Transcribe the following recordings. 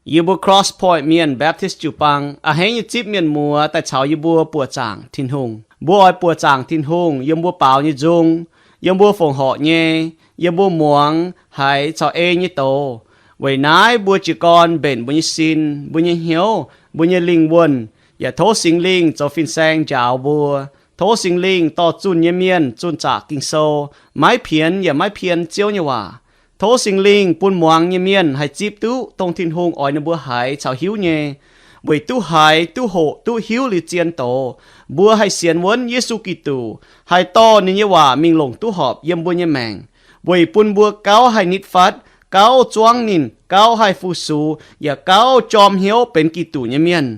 Yie mbuo Cross Point Mienh Baptist jiu-baang a'hneiv nyei zipv mienh muoz daaih caux yie mbuo buoqc zaangc Tin-Hungh. Mbuo oix buoqc zaangc Tin-Hungh yiem mbuo baaux nyei nzung, yiem mbuo fongc horc nyei, yiem mbuo muangx haiz caux ei nyei doz. Weic naaiv mbuo jiez gorn mbenc mbuo nyei sin, mbuo nyei hnyouv, mbuo nyei lingh wuonh, yaac tov Singx Lingh zoux fin-saeng njaaux mbuo. Tov Singx Lingh dorh zunh nyei mienh zunh zaqc Ging-Sou, maiv pienx yaac maiv pien Ziouv nyei waac. Tov Singx Lingh bun muangx nyei mienh haih zipv duqv dongh Tin-Hungh oix ninh mbuo haiz caux hiuv nyei, weic duqv haiz, duqv hoqc, duqv hiuv liuz zien doz, mbuo haih sienx wuonv Yesu Giduc, haih dorh ninh nyei waac mingh longc duqv horpc yiem mbuo nyei maengc, weic bun mbuo gauh haih nitv fatv, gauh zuangv ninh, gauh haih fu-sux, yaac gauh jorm hnyouv benx Giduc nyei mienh.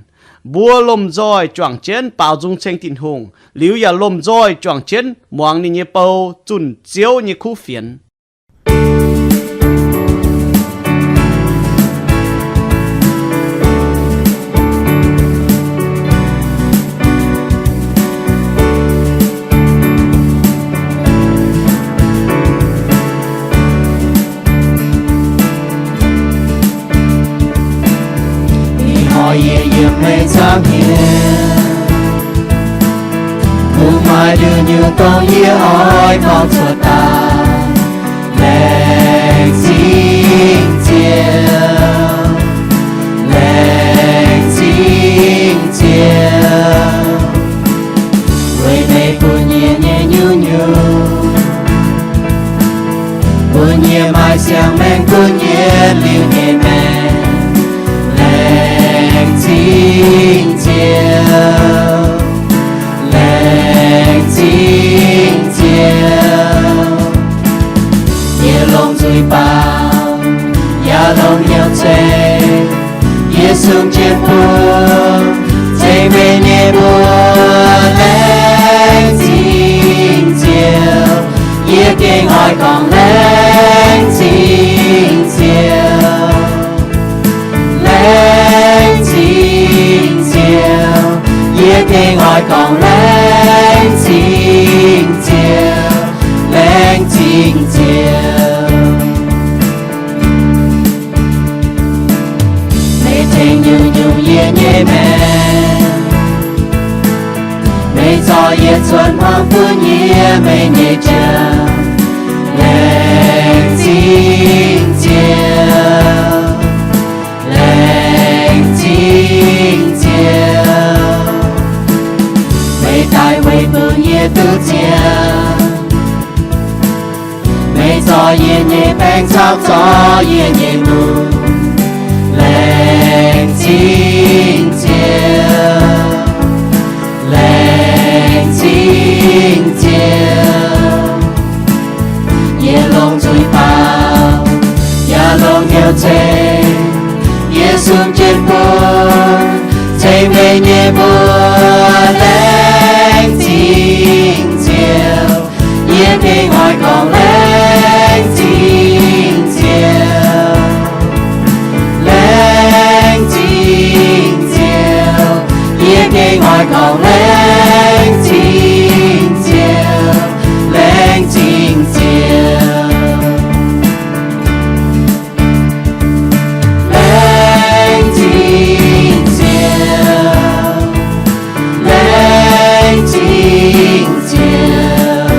Mbuo lomh nzoih juangc jienv baaux nzung ceng Tin-Hungh, liuz yaac lomh nzoih juangc jienv muangx ninh nyei bou zunh Ziouv nyei kuv fienx. Ih hnoi yie yiem meih nzangv hmien, mungh maaih nduqc nyungc dongh yie oix gorngv cuotv daaih. Laengz zingh Ziouv, laengz zingh Ziouv, weic meih bun yie nyei nyungc-nyungc, bun yie maaih siang-maengc gunv yie liuz nyei maengc. Laengz zingh Ziouv, laengz zingh Ziouv, yie longc nzuih baaux, yaac longc hnyouv ceng, yie sung jienv bun ceng meih nyei mbuox. Laengz zingh Ziouv, yie gengh oix gorngv laengz zingh Ziouv. Laengz zingh Ziouv, yie gengh oix gorngv laengz zingh Ziouv, laengz zingh Ziouv. Meih tengx nyungc-nyungc yie nyei maengc, meih zorqv yie cuotv hmuangx bun yie meih nyei jauv. Laengz zingh Ziouv, laengz zingh Ziouv, meih daaih weic bun yie duqv ziangh. Meih zorqv yie nyei baengc caux zorqv yie nyei lungh. Laengz zingh Ziouv, laengz zingh Ziouv, yie longc nzuih baaux, yaac longc hnyouv ceng, yie sung jienv bun ceng meih nyei mbuox. Laengz zingh Ziouv, yie gengh oix gorngv laengz zingh Ziouv. Laengz zingh Ziouv, yie gengh oix gorngv laengz zingh Ziouv, laengz zingh Ziouv. Laengz zingh Ziouv, laengz zingh Ziouv,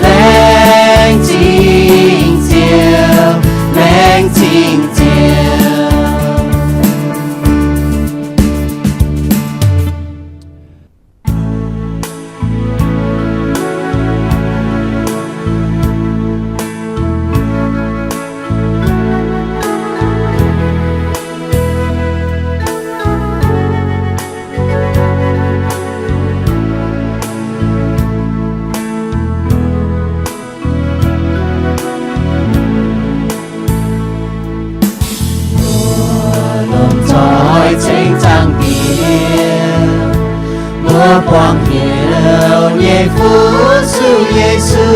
laengz zingh Ziouv, laengz zingh Ziouv. Mbuo lomh nzoih ceng zaangc Diex, mbuo buangh hnyouv nyei fu-sux Yesu.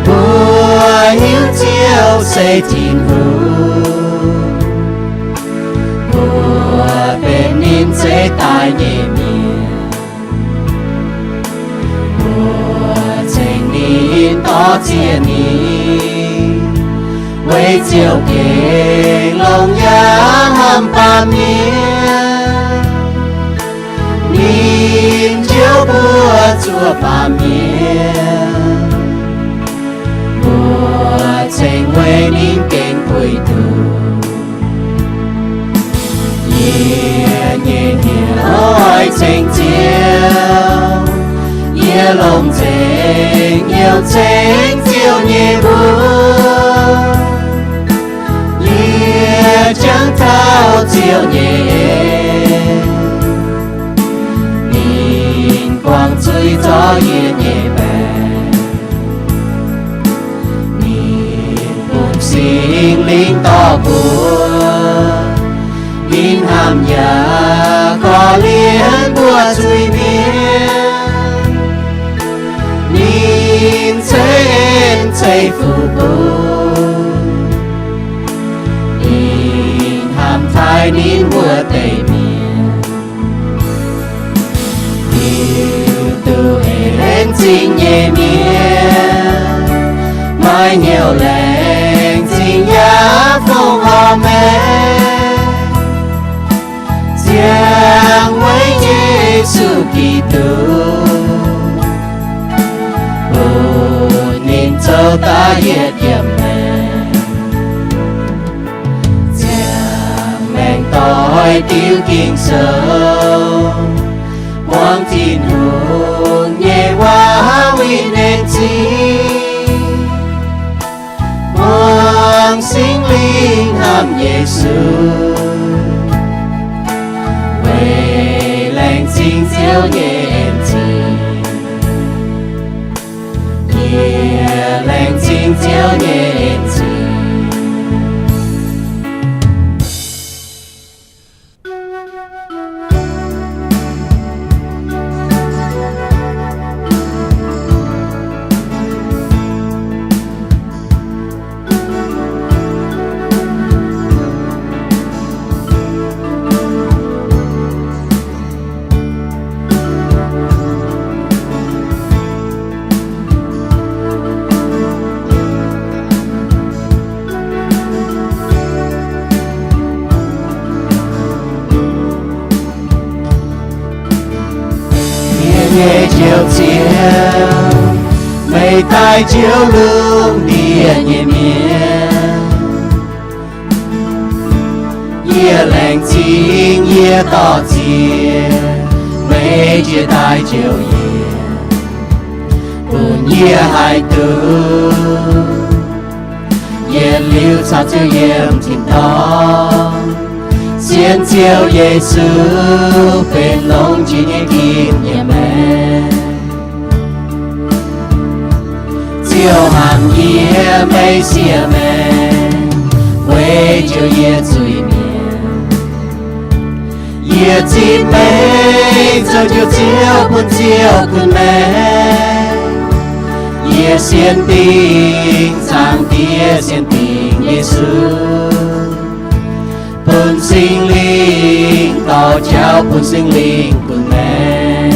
Mbuo hiuv Ziouv se Tin-Hungh, mbuo benx ninh zeix daaih nyei mienh. Mbuo ceng ninh, dorh zieqv ninh, Weic ziouc gengh longx yaac hnamv baamh mienh, ninh njoux mbuo zuov baamh mienh, mbuo ceng weic ninh gengh puix nduqc. Yie nyei hnyouv oix ceng Ziouv, yie longc nzengc hnyouv ceng Ziouv nyei mbuox. Yie jangx taux Ziouv nyei en, ninh buangh zuiz zorc yie nyei mbaeqc. Ninh bun Singx Lingh dorh mbuo, ninh hnamv yaac korv-lienh mbuo zuiz-mienh. Ninh ceix en ceix fuqv bun, ninh hnamv taaih ninh wuov deix mienh. Ninh duqv en zingh nyei mienh, maaih hnyouv laengz zingh yaac fongc horc maengc, ziangh weic Yesu Giduc, bun ninh zoux daaih yietc yiem maengc. Ziangh maengc doix diuv Ging-Sou, muangx Tin-Hungh nyei waac winh en zingh, muangx Singx Lingh hnamv Yesu, weic laengz zingh Ziouv nyei en zingh. Yie laengz zingh Ziouv nyei en zingh. Yie nyei Njoux Ziouv, meih daaih njoux lungh ndiev nyei mienh. Yie laengz zingh yie dorh ziex, meih jiex daaih njoux yie, bun yie haih duqv yietc liuz caux Ziouv yiem tin-dorngh, sienx Ziouv Yesu benx longx jiex nyei gim nyei maengc. Ziouv hnamv yie, meih siev maengc, weic njoux yie zuiz-mienh. Yie zipv meih zoux Njoux Ziouv bun ziouv gunv maengc. Yie sienx dingc Zaangc Diex, sienx dingc Yesu, bun Singx Lingh dorh jauv, bun Singx Lingh gunv maengc.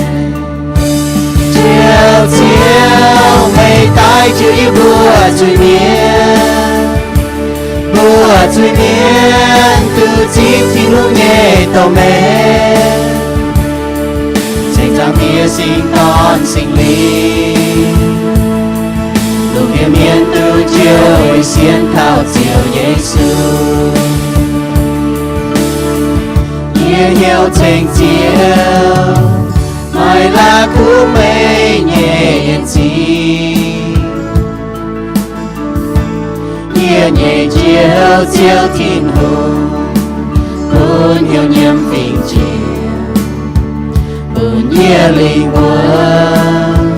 Njoux Ziouv, meih daaih njoux yie mbuo zuiz-mienh. Mbuo zuiz-mienh duqv zipv Tin-Hungh nyei doz-maengx, ceng Zaangc Diex Singx Dorn, Singx Lingh, lungh ndiev mienh duqv njoux sienx kaux Ziouv Yesu. Yie hnyouv ceng Ziouv, maaih la'kuqv meih nyei en zingh. Yie nyei Njoux Ziouv Tin-Hungh, bun hnyouv nyiemv fingx jiex, bun yie lingh wuonh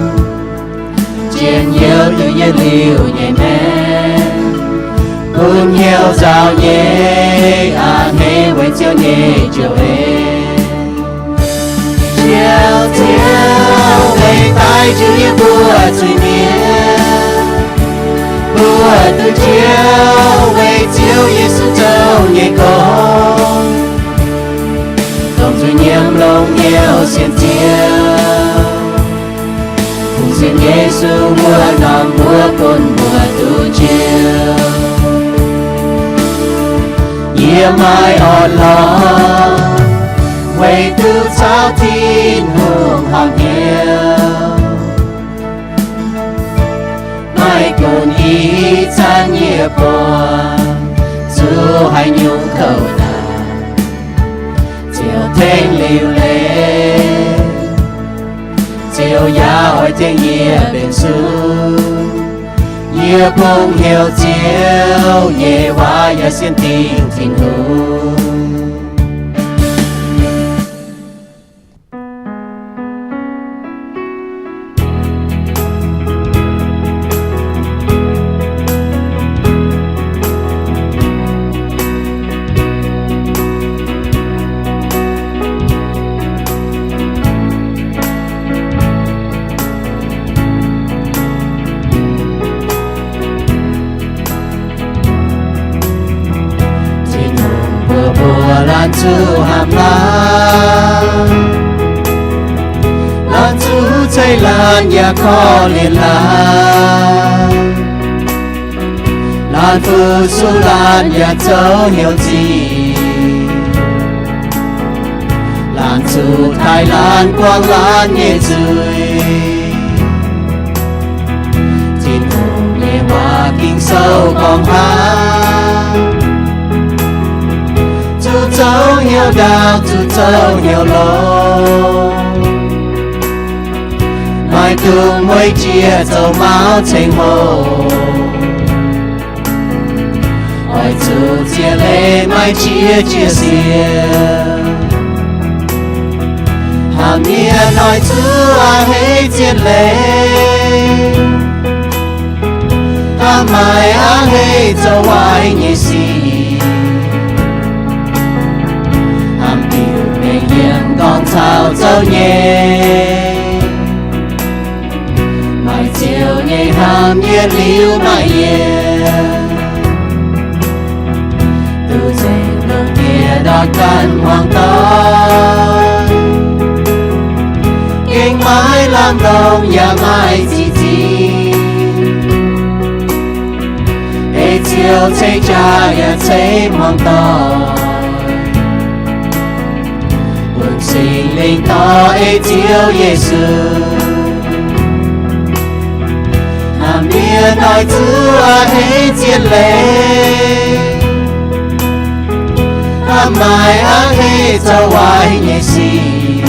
jien youh duqv yie liuz nyei maengc, bun hnyouv nzauh nyei a'hneiv weic Ziouv nyei njoux en. Njoux Ziouv, meih daaih njoux yie mbuo zuiz-mienh. Mbuo duqv njoux weic Ziouv Yesu zoux nyei gorngv, dongh zuiz-nyiemc longx hnyouv sienx Ziouv, kungx sienx Yesu wuov norm wuov bun mbuo duqv njoux. Yie maaih orn-lorqc, weic duqv caux Tin-Hungh horpc hnyouv. Maiv gunv ih zanc yie buangh zuqc haaix nyungc kouv naanc, Ziouv tengx liuc leiz. Ziouv yaac oix tengx yie benx sung. Yie bungx heuc Ziouv nyei waac yaac sienx dingc Tin-Hungh. Tin-Hungh mbuox mbuo, laanh zuqc hnamv laanh, laanh zuqc ceix laanh yaac korv-lienh laanh, laanh fu-sux laanh yaac zoux hnyouv nzih, laanh zuqc taaih laanh guangc laanh nyei nzuih. Tin-Hungh nyei waac Ging-Sou gorngv hnangv, zuqc zoux hnyouv ndaauv, zuqc zoux hnyouv longx, maaih dungz mueiz jiex zoux mauv ceng hlo. Oix zuqc ziex leiz maaih jiex jiex sienx. Hnamv mienh oix zuqc a'hneiv ziex leiz, hnamv maaiz a'hneiv zoux waaic nyei sic, hnamv diuc mengh yiem gorngv caux zoux nyei. Maaih Ziouv nyei hnamv yietc liuz maaih yienc, duqv nzengc lungh ndiev ndortv ganh hmuangx doic, gengh maiv lamh longc yaac maaih ziqc zingh. Ei Ziouv ceix jaax yaac ceix hmuangx doic, bun Singx Lingh dorh ei Ziouv Yesu. Hnamv mienh oix zuqc a'hneiv ziex leiz, hnamv maaiz a'hneiv zoux waaic nyei sic,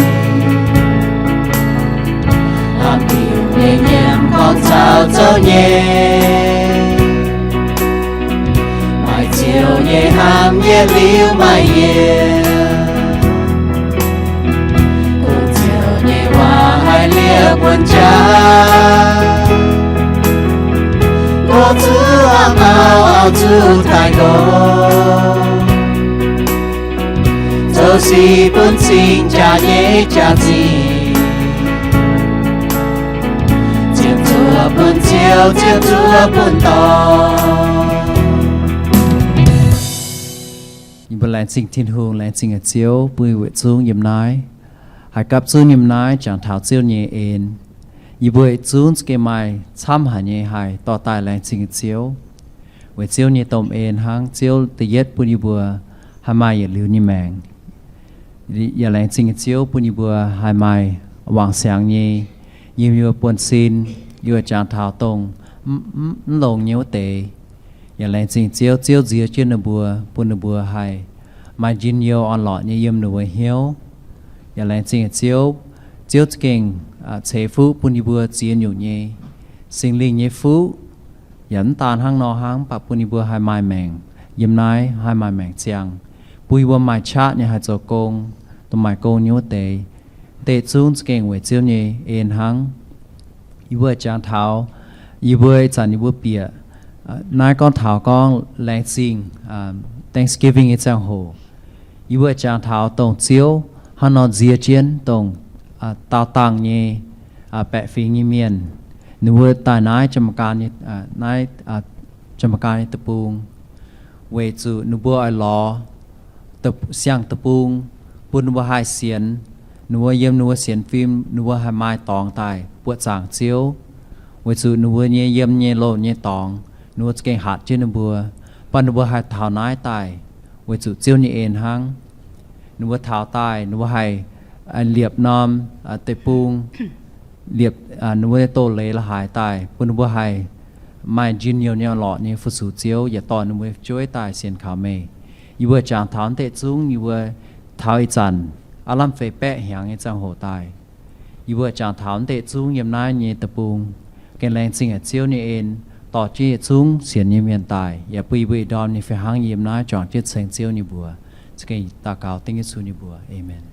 hnamv diuc mengh yiem gorngv caux zoux nyei. Maaih Ziouv nyei hnamv yietc liuz maaih yienc, kungx Ziouv nyei waac haiz liepc buonv jaax, gox zuqc hnangv auv, auv zuqc taaix nqox, zoux sic bun cing jaax nyei jaax-zinh, ziepc zuoqv bun Ziouv, ziepc zuoqv bun dorn. Yie mbuo laengz zingh Tin-Hungh, laengz zingh Ziouv bun weic zungv yiem naaiv haih gapv zunv yiem naaiv jangx taux Ziouv nyei en. Yie mbuo zungv za'gengh maaih camv haic nyei haih dorh daaih laengz zingh Ziouv. Weic Ziouv nyei domh en hnangv, Ziouv da'yietv bun yie mbuo haih maaih yietc liuz nyei maengc. Yaac laengz zingh Ziouv bun yie mbuo haih maaih wangc siangx nyei, yiem yie mbuo buonv-sin, yie mbuo jangx taux dongh mv longx nyei wuov deix. Yaac laengz zingh Ziouv, Ziouv nziex jienv ninh mbuo, bun ninh mbuo haih maaih njien-youh orn-lorqc nyei yiem ninh mbuo hnyouv. Yaac laengz zingh Ziouv, Ziouv za'gengh ceix fuqv bun yie mbuo ziex nyungc nyei, Singx Lingh nyei fuqv. Yaac mv daan hnangv nor hnangv, mv baac bun yie mbuo haih maaih maengc yiem naaiv, haih maaih maengc ziangh, bun yie mbuo maaih qaqv nyei haih zoux gong, dongh maaih gong nyei wuov deix. Deix zungv za'gengh weic Ziouv nyei en hnangv. Yie mbuo jangx taux, yie mbuo ih zanc yie mbuo bieqc naaiv gorngv taux gorngv laengz zingh, Thanksgiving nyei ziangh hoc. Yie mbuo jangx taux dongh Ziouv hnangv nor nziex jienv dongh daauh dangh nyei, baeqc fingx nyei mienh, ninh mbuo daaih naaiv Janx-Meigaa nyei deic-bung, weic zuqc ninh mbuo oix lorz siang-deic-bung, bun ninh mbuo haih sienx. Ninh mbuo yiem ninh mbuo sienx fim, ninh mbuo haih maaih dorngx daaih buoqc zaangc Ziouv, weic zuqc ninh mbuo nyei yiem nyei loz nyei dorngx, ninh mbuo za'gengh hatc jienv ninh mbuo. Mv baac ninh mbuo haih taux naaiv daaih weic zuqc Ziouv nyei en hnangv. Ninh mbuo taux daaih, ninh mbuo haih liepc norm deic-bung, liepc ninh mbuo nyei doz-leiz la'haaix daaih, bun ninh mbuo haih maaih njien-youh nyei orn-lorqc nyei fu-sux Ziouv, yaac dorh ninh mbuo fu'jueiv daaih sienx kaux meih. Yie mbuo jangx taux naaiv deix zungv, yie mbuo taux ih zanc aav lamh feix baeqv hnyangx nyei ziangh hoc daaih. Yie mbuo jangx taux naaiv deix zungv yiem naaiv nyei deic-bung. Gengh laengz zingh haic Ziouv nyei en, dorh jienv yietc zungv sienx nyei mienh daaih, yaac bun yie mbuo ih ndorm nyei fih hnangv yiem naaiv juangc jienv ceng Ziouv nyei mbuox. Za'gengh daux gaux dengv Yesu nyei mbuox. Aamen.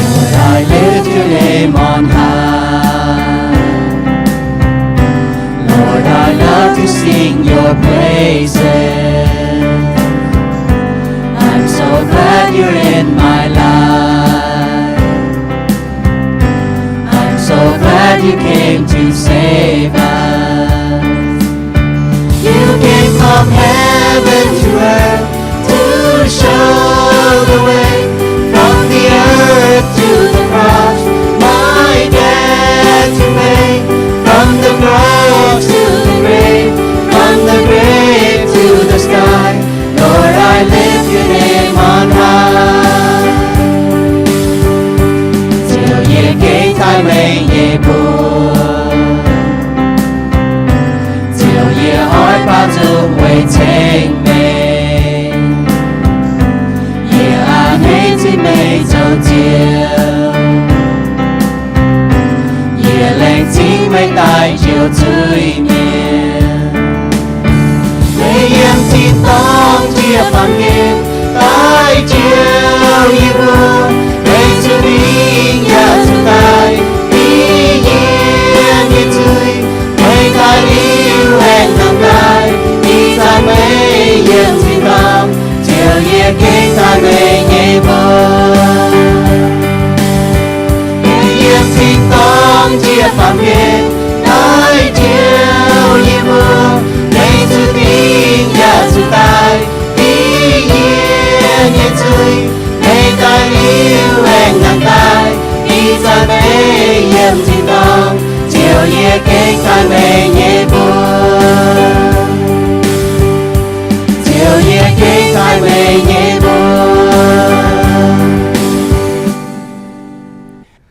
Lord, I lift your name on high. Lord, I love to sing your praises. I'm so glad you're in my life. I'm so glad you came to save us. You came from heaven to earth to show the way. From the earth to the cross, my debt to pay. From the cross to the grave, from the grave to the sky, Lord, I lift your name on high. Ziouv, yie gengh taaih meih nyei mbuox. Ziouv, yie oix baaux nzung weic ceng meih. Yie a'hneiv zipv meih zoux Ziouv. Yie laengz zingh meih daaih njoux zuiz-mienh. Meih yiem tin-dorngh jiex baamh gen daaih njoux yie mbuo. Meih zuqc mingh yaac zuqc daaih, dingc yie nyei zuiz. Meih daaih liuz aengx nangh daaih, ih zanc meih yiem tin-dorngh. Ziouv, yie gengh taaih meih nyei mbuox. Yiem tin-dorngh jiex baamh gen daaih njoux yie mbuo. Meih zuqc dingc yaac zuqc daaih, dingc yie nyei zuiz. Meih daaih liuz aengx nangh daaih, ih zanc meih yiem tin-dorngh. Ziouv, yie gengh taaih meih nyei mbuox. Ziouv, yie gengh taaih meih nyei mbuox.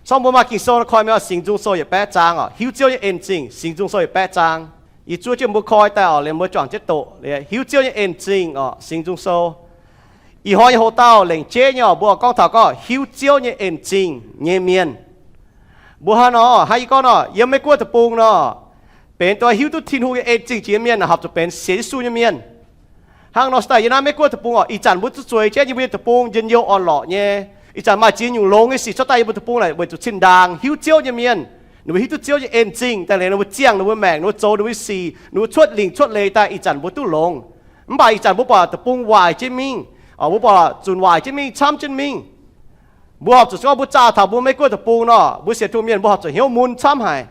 Sorng mbuo maaih Ging-Sou koi mienh oc, Singx Nzung Sou yietc baeqv zaang oc, hiuv Ziouv nyei en zingh. Singx Nzung Sou yietc baeqv zaang, yie zuov jienv mbuo koi daaih oc, liemh mbuo juangc jienv doqc. Hiuv Ziouv nyei en zingh oc, Singx Nzung Sou. Ih hnoi nyei hoc-dauh lengc jeiv nyei oc, mbuo gorngv taux gorngv hiuv Ziouv nyei en zingh nyei mienh. Mbuo hnangv nor, hnangv yie gorngv nor, yiem Meiv Guoqv deic-bung nor, benx dongh hiuv duqv Tin-Hungh nyei en zingh jiex nyei mienh horpc zuqc benx sienx Yesu nyei mienh. Hnangv nor se daaih yiem naaiv Meiv Guoqv deic-bung oc, ih zanc mbuo zuqc zueiz jienv yie mbuo nyei deic-bung njien-youh orn-lorqc nyei. Ih zanc maaih ziex nyungc longx nyei sic cuotv daaih yie mbuo deic-bung naaic weic zuqc zinh ndaangc hiuv Ziouv nyei mienh. Ninh mbuo hiuv duqv Ziouv nyei en zingh daaih, liuz ninh mbuo ziangh ninh mbuo maengc, ninh mbuo zoux ninh mbuo sic, ninh mbuo cuotv lingc cuotv leiz daaih, ih zanc mbuo duqv longx. Mv baac ih zanc mbuo buatc deic-bung waaic jienv mingh, mbuo buatc zunc waaic jienv mingh, camv jienv mingh. Mbuo horpc zuqc gorngv mbuo zaah taux mbuo Meiv Guoqv deic-bung nor, mbuo sienx Tin-Hungh mienh mbuo horpc zuqc hnyouv mun camv haic.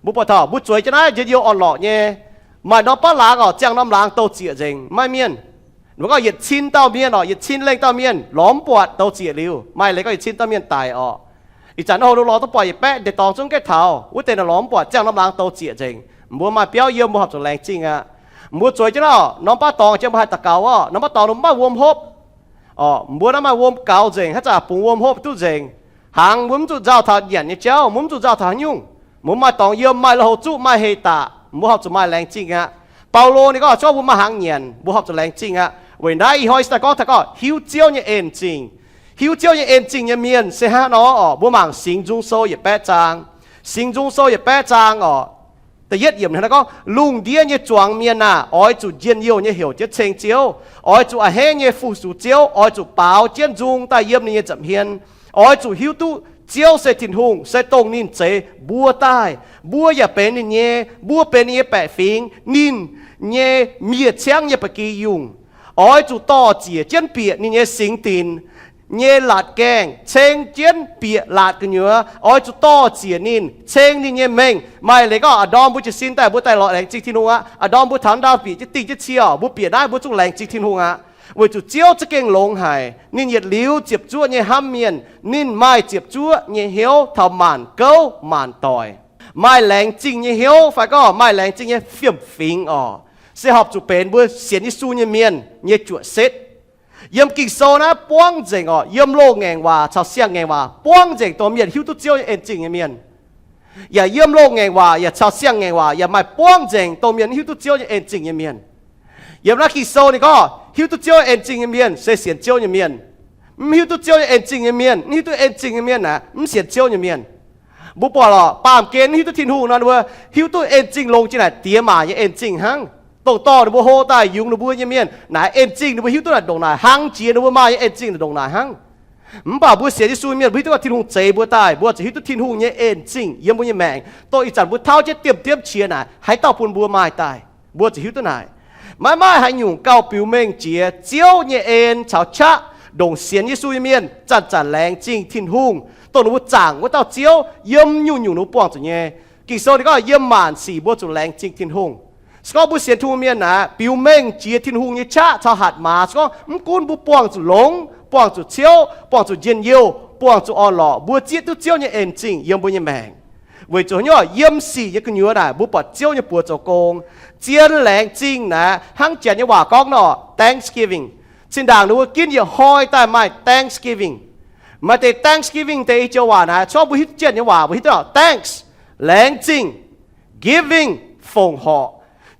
Mbuo buatc taux mbuo zueiz jienv naaiv njien-youh orn-lorqc nyei, maaih norm baav laangz oc, ziangh norm laangz douz-zieqc nzengc, maiv mienh. Ninh mbuo gorngv yietc cin dauh mienh oc, yietc cin lengh dauh mienh lorz mv buatc, douz-zieqc liuz. Maaih leiz gorngv yietc cin dauh mienh daic oc. Ih zanc naaiv hoc ninh lorz duqv buatc yietc baeqv deix dorngx zungv gaengh taux wuov deix naaic lorz mv buatc, ziangh norm laangz douz-zieqc nzengc. Mbuo maaih biauv yiem, mbuo horpc zuqc laengz zingh aqv. Mbuo zueiz jienv oc, norm baav dorngx jiex mbuo haih daux gaux oc, norm baav dorngx ninh mbuo maiv wuom hopv. Oc, mbuo naaiv maaih wuom gaux nzengc, haaix zanc bungx wuom hopv duqv nzengc. Hnaangx mbuo mv zuqc nzauh taux nyanc nyei jauv, mbuo mv zuqc nzauh taux haaix nyungc. Mbuo maaih dorngx yiem, maaih lui-houx zuqv, maaih heh daaih, mbuo horpc zuqc maaih laengz zingh aqv. Baulo ninh gorngv, se gorngv mbuo maaih hnaangx nyanc, mbuo horpc zuqc laengz zingh aqv. Weic naaiv ih hnoi se daaih gorngv taux gorngv hiuv Ziouv nyei en zingh. Hiuv Ziouv nyei en zingh nyei mienh se hnangv nor oc, mbuo mangc Singx Nzung Sou yietc baeqv zaang. Singx Nzung Sou yietc baeqv zaang oc. Da'yietv yiemc hnangv naaiv gorngv, lungh ndiev nyei zuangx mienh aah! Oix zuqc njien-youh nyei heuc jienv ceng Ziouv. Oix zuqc a'hneiv nyei fu-sux Ziouv. Oix zuqc baaux jienv nzung daaih yiem ninh nyei nza'hmien. Oix zuqc hiuv duqv Ziouv se Tin-Hungh, se dongh ninh zeix mbuo daaih. Mbuo yaac benx ninh nyei, mbuo benx ninh nyei baeqc fingx, ninh nyei miev-ciangv nyei ba'gi yungh. Oix zuqc dor-ziec jienv bieqc ninh nyei singx dinc nyei laatc gaengh, ceng jienv bieqc laatc gu'nyuoz. Oix zuqc dor-ziec ninh, ceng ninh nyei mengh. Maaih leiz gorngv a'ndorm mbuo jiez sin daaih mbuo daaih lorz laengz zingh Tin-Hungh aqv. A'ndorm mbuo taux ndau bieqc jienv dingh jienv cie oc, mbuo bieqc naaiv mbuo zungv laengz zingh Tin-Hungh aqv. Weic zuqc Ziouv za'gengh longx haic. Ninh yietc liuz ziepc zuoqv nyei hnamv mienh. Ninh maaih ziepc zuoqv nyei hnyouv taux maanc gouv maanc doic. Maaih laengz zingh nyei hnyouv fai gorngv maaih laengz zingh nyei fiem-fingx orqc, se horpc zuqc benx mbuo sienx Yesu nyei mienh nyei juoqc setv. Yiem Ging-Sou naaiv buangv nzengc orqc, yiem loz-ngaengc waac caux siang-ngaengc waac buangv nzengc dongh mienh hiuv duqv Ziouv nyei en-zingh nyei mienh. Yaac yiem loz-ngaengc waac yaac caux siang-ngaengc waac yaac maaih buangv nzengc dongh mienh hiuv duqv Ziouv nyei en-zingh nyei mienh. Yiem naaiv Ging-Sou ninh gorngv hiuv duqv Ziouv nyei en-zingh nyei mienh se sienx Ziouv nyei mienh. Mv hiuv duqv Ziouv nyei en-zingh nyei mienh, mv hiuv duqv en-zingh nyei mienh naaic mv sienx Ziouv nyei mienh. Mbuo buatc lorqc, baamh gen mv hiuv duqv Tin-Hungh nor, ninh mbuo hiuv duqv en-zingh longx jiex naaic diex maac nyei en-zingh hnangv. Dongh dorh ninh mbuo hlo daaih yungz ninh mbuo nyei mienh naaic en-zingh, ninh mbuo hiuv duqv naaic ndongc naaic hnangv, jiex ninh mbuo maaih nyei en-zingh naaic ndongc naaic hnangv. Mv baac mbuo sienx Yesu mienh, mbuo hiuv duqv gorngv Tin-Hungh zeix mbuo daaih, mbuo zuqc hiuv duqv Tin-Hungh nyei en-zingh yiem mbuo nyei maengc, dongh ih zanc mbuo tauv jienv diemv diemv qiex naaic, haaix dauh bun mbuo maaih daaih, mbuo zuqc hiuv duqv naaic. Maiv maaih haaix nyungc gauh biux mengh jiex Ziouv nyei en caux qaqv ndongc sienx Yesu nyei mienh zanc-zanc laengz zingh Tin-Hungh, dongh ninh mbuo zaangc wuov dauh Ziouv yiem nyungc-nyungc ninh mbuo buangh zuqc nyei. Ging-Sou ninh gorngv yiem maanc sic mbuo zuqc laengz zingh Tin-Hungh. Se gorngv mbuo sienx Tin-Hungh mienh naaic, biux mengh jiex Tin-Hungh nyei qaqv caux hatc maaz, se gorngv mv gunv mbuo buangh zuqc longx, buangh zuqc ciouv, buangh zuqc njien-youh, buangh zuqc orn-lorqc, mbuo zieqv duqv Ziouv nyei en-zingh yiem mbuo nyei maengc. Weic zuqc haaix nyungc? Yiem sic nyei gu'nyuoz naaic mbuo buatc Ziouv nyei buoz zoux gong. Zien laengz zingh naaic, hnangv Janx nyei waac gorngv nor, Thanksgiving. Zinh ndaangc ninh mbuo ginv yietc hnoi daaih maaih Thanksgiving. Maaih deix Thanksgiving deix i joux waac naaic, se gorngv mbuo hiuv duqv Janx nyei waac, mbuo hiuv duqv Thanks, laengz zingh, giving, fongc horc.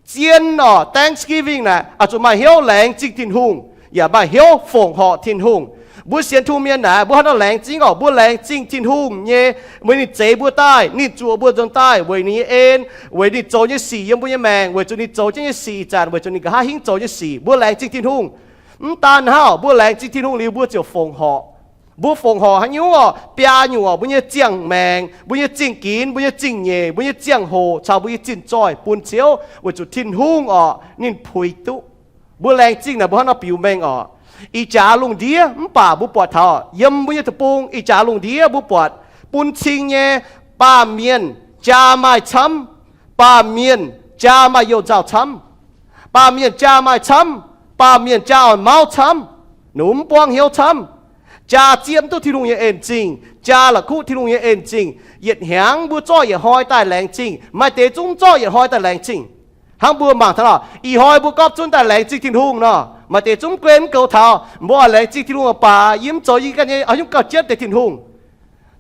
Zien orqc, Thanksgiving naaic oix zuqc maaih hnyouv laengz zingh Tin-Hungh yaac maaih hnyouv fongc horc Tin-Hungh. Mbuo sienx Tin-Hungh mienh naaic, mbuo hnangv nor laengz zingh orqc, mbuo laengz zingh Tin-Hungh nyei, weic ninh zeix mbuo daaih, ninh zuoqc mbuo nzuonx daaih, weic ninh nyei en, weic ninh zoux nyei sic yiem mbuo nyei maengc, weic zuqc ninh zoux jienv nyei sic ih zanc, weic zuqc ninh nqa'haav hingv zoux nyei sic, mbuo laengz zingh Tin-Hungh. Mv daan hnangv, mbuo laengz zingh Tin-Hungh liuz mbuo ziouc fongc horc. Mbuo fongc horc haaix nyungc orqc? Biaa nyungc orqc, mbuo nyei ziangh maengc, mbuo nyei zingh ginx, mbuo nyei zingh nyeic, mbuo nyei ziangh hoc caux mbuo nyei zinh zoih bun Ziouv, weic zuqc Tin-Hungh orqc ninh puix duqv. Mbuo laengz zingh naaic mbuo hnangv nor biux mengh orqc. Ih jaax lungh ndiev mv baac mbuo buatc taux yiem mbuo nyei deic-bung, ih jaax lungh ndiev mbuo buatc bun cing nyei, baamh mienh jaa maaih camv, baamh mienh jaa maaih youh nzauh camv, baamh mienh jaa maaih camv, baamh mienh jaa oix mauv camv, nor mv buangv hnyouv camv. Jaa zieqv mv duqv Tin-Hungh nyei en-zingh, jaa la'kuqv Tin-Hungh nyei en-zingh. Yietc hnyangx mbuo zorqv yietc hnoi daaih laengz zingh, maaih deix zungv zorqv yietc hnoi daaih laengz zingh. Hnangv mbuo mangc taux nor, ih hnoi mbuo gapv zunv daaih laengz zingh Tin-Hungh nor, maaih deix zungv mv guen mv goux taux, mbuo oix laengz zingh Tin-Hungh baac yie mv zoux yie ganh nyei, oix hnyouv gauh jienv deix Tin-Hungh.